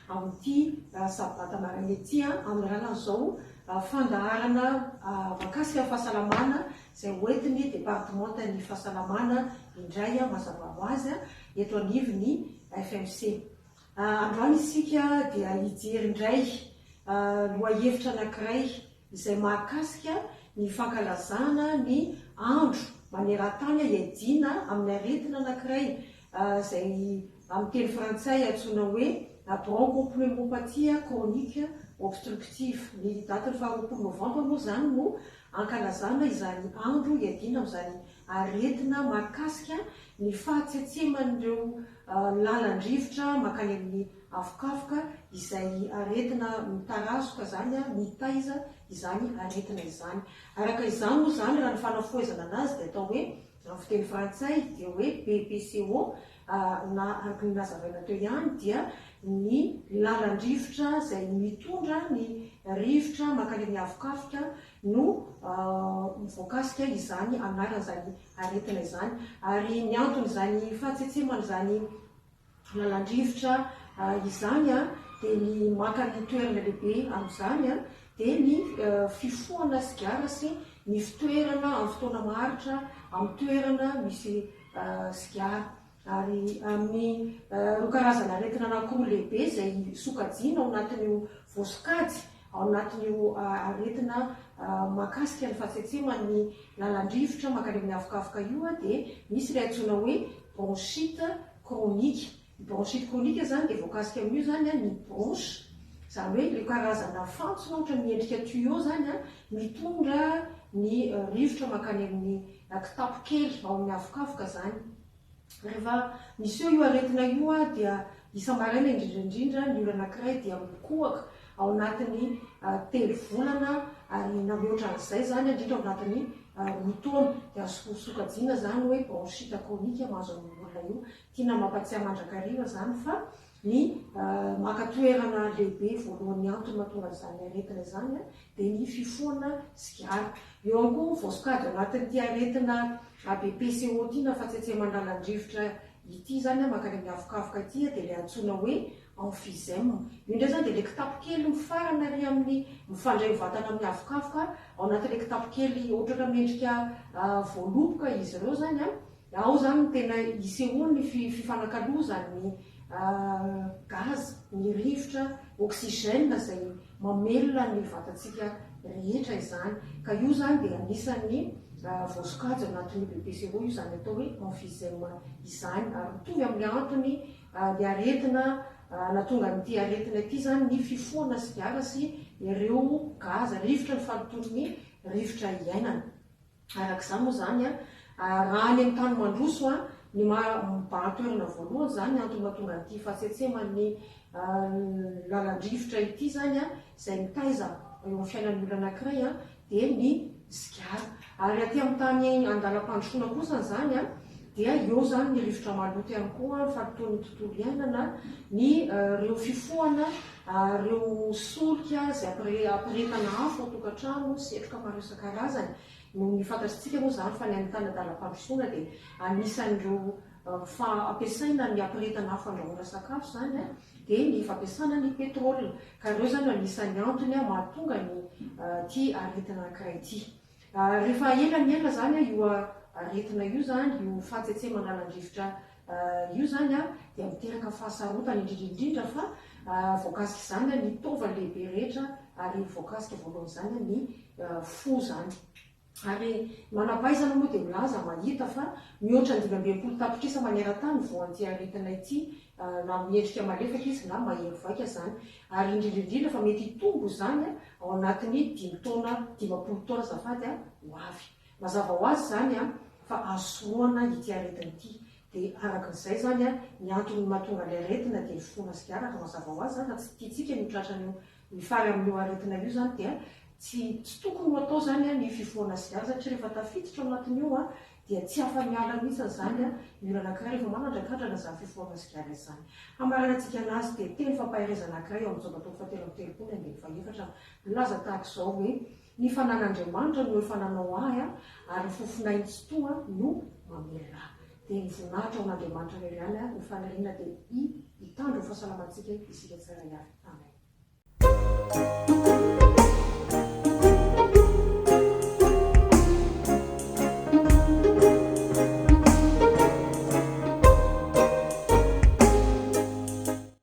amin'ity sabata maraina ity amin'ny alalan'izao fandaharana mahakasika ny fahasalamana izay hoentin'ny departemantan'ny fahasalamana indray mazava ho azy eto anivon'ny FMC. Androany isika dia hijery indray lohahevitra anankiray izay mahakasika ny fankalazana ny andro maneran-tany hiadiana amin'ny aretina anankiray izay amin'ny teny frantsay antsoina hoe bronchopneumopathie chronique obstructive. Ny datin'ny faharoapolo novambra moa izany no Ankalazana izany andro hiadiana amin'izany aretina mahakasika ny fahatsetseman'ireo lalan-drivotra mankany amin'ny avokavoka izay aretina mitarazoka izany, mitaiza izany aretina izany. Araka izany moa izany raha ny fanafohezana anazy dia atao hoe amin'ny fiteny frantsay dia hoe BPCO na araka ny nazavaina teo ihany dia ny lalan-drivotra izay mitondra ny rivotra mankany amin'ny avokavoka no voakasika izany anaran'izany aretina izany. Ary ny anton'izany fahatsetseman'izany lalan-drivotra izany dia ny maka ny toerana lehibe amin'izany dia ny fifohana sigara sy ny fitoerana amin'ny fotoana maharitra amin'ny toerana misy sigara. Ary amin'ny ireo karazana aretina anankiroa lehibe izay sokajiana ao anatin'io voasokajy ao anatin'io aretina mahakasika ny fahatsetseman'ny lalan-drivotra mankany amin'ny avokavoka io dia misy ilay antsoina hoe bronchite chronique. Ny bronchite chronique izany dia voakasika amin'io izany ny bronche, izany hoe ireo karazana fantsona ohatran'ny miendrika tuyau izany mitondra ny rivotra mankany amin'ny kitapo kely ao amin'ny avokavoka izany. Rehefa miseho io aretina io dia isa-maraina indrindra indrindra ny olona anankiray dia mikohaka ao anatin'ny telo volana ary na mihoatra an'izay izany indrindra ao anatin'ny roa taona dia azo sokajiana izany hoe bronchite chronique mahazo an'io olona io. Tiana mampatsiahy mandrakariva izany fa ny maka toerana lehibe voalohan'ny antony mahatonga an'izany aretina izany dia ny fifohana sigara. Eo ihany koa voasokajy ao anatin'ity aretina ABPCO ity na fahatsetseman-dalan-drivotra ity izany mankany amin'ny avokavoka ity dia ilay antsoina hoe emphysème. Io indray izany dia ilay kitapo kely mifarana ary amin'ny mifandray mivantana amin'ny avokavoka ao anatin'ilay kitapo kely ohatrohatra miendrika voaloboka izy ireo izany. Ao izany no tena isehoan'ny fifanakalozan'ny gaz, ny rivotra, oxygène izay mamelona ny vatantsika rehetra izany. Ka io izany dia anisan'ny voasokajy ao anatin'io BPCO io izany atao hoe emphysème izany. Ary mitovy amin'ny antony ny aretina nahatonga an'ity aretina ity izany ny fifohana sigara sy ireo gaz, rivotra, ny fahalotoan'ny rivotra iainana. Araka izany moa izany, raha any amin'ny tany mandroso, ny maha mibahan-toerana voalohany izany, ny antony mahatonga an'ity fahatsetseman'ny lalan-drivotra ity izany, izay mitaiza eo amin'ny fiainan'ny olona anankiray, dia ny sigara. Ary aty amin'ny tany andalam-pandrosoana kosa izany, dia eo izany ny rivotra maloto ihany koa, ny fahalotoan'ny tontolo iainana, ny ireo fifohana, ireo solika izay ampirehetana afo ao an-tokantrano, setroka maro isan-karazany. Noho ny fantatritsika moa izany fa ny any tany andalam-pandrosoana dia anisan'ireo fa ampiasaina ny ampirehetana afo andrahoana sakafo izany dia ny fampiasana ny pétrole. Ka ireo izany no anisan'ny antony mahatonga ny ity aretina anankiray ity. Rehefa ela ny ela izany io aretina io izany, io fahatsetseman'alan-drivotra io izany dia miteraka fahasarotana indrindra indrindra fa voakasik'izany ny taova lehibe rehetra ary voakasika voalohan'izany ny fo izany. Ary ny manam-pahaizana moa dia milaza mahita fa mihoatra ny 65 tapitrisa maneran-tany voan'ity aretina ity na miendrika malefaka izy na mahery vaika izany ary indrindra indrindra fa mety hitombo izany ao anatin'ny dimy taona, 50 taona azafady, ho avy. Mazava ho azy izany fa azo sorohana ity aretina ity. Dia araka an'izay izany, ny antony mahatonga ilay aretina dia ny fifohana sigara, ka mazava ho azy izany raha tsy tiantsika ny ho tratran'io, hifary amin'io aretina io izany dia tsy tsy tokony ho atao izany ny fifohana sigara satria rehefa tafiditra ao anatin'io dia tsy afa-miala mihitsy izany ny olona anankiray rehefa manandrakandrana izany fifohana sigara izany. Hamaranantsika anazy dia teny fampaherezana anankiray ao amin'ny Joba toko fahatelo amby telopolo ny andininy fahefatra milaza tahaka izao hoe, Ny fanan'Andriamanitra no efa nanao ahy ary ny fofonainy tsitoha no mamelona ahy. Dia ny voninahitra ho an'Andriamanitra irery ihany, ny faniriana dia i hitandro ny fahasalamantsika isika tsirairay avy. Amen.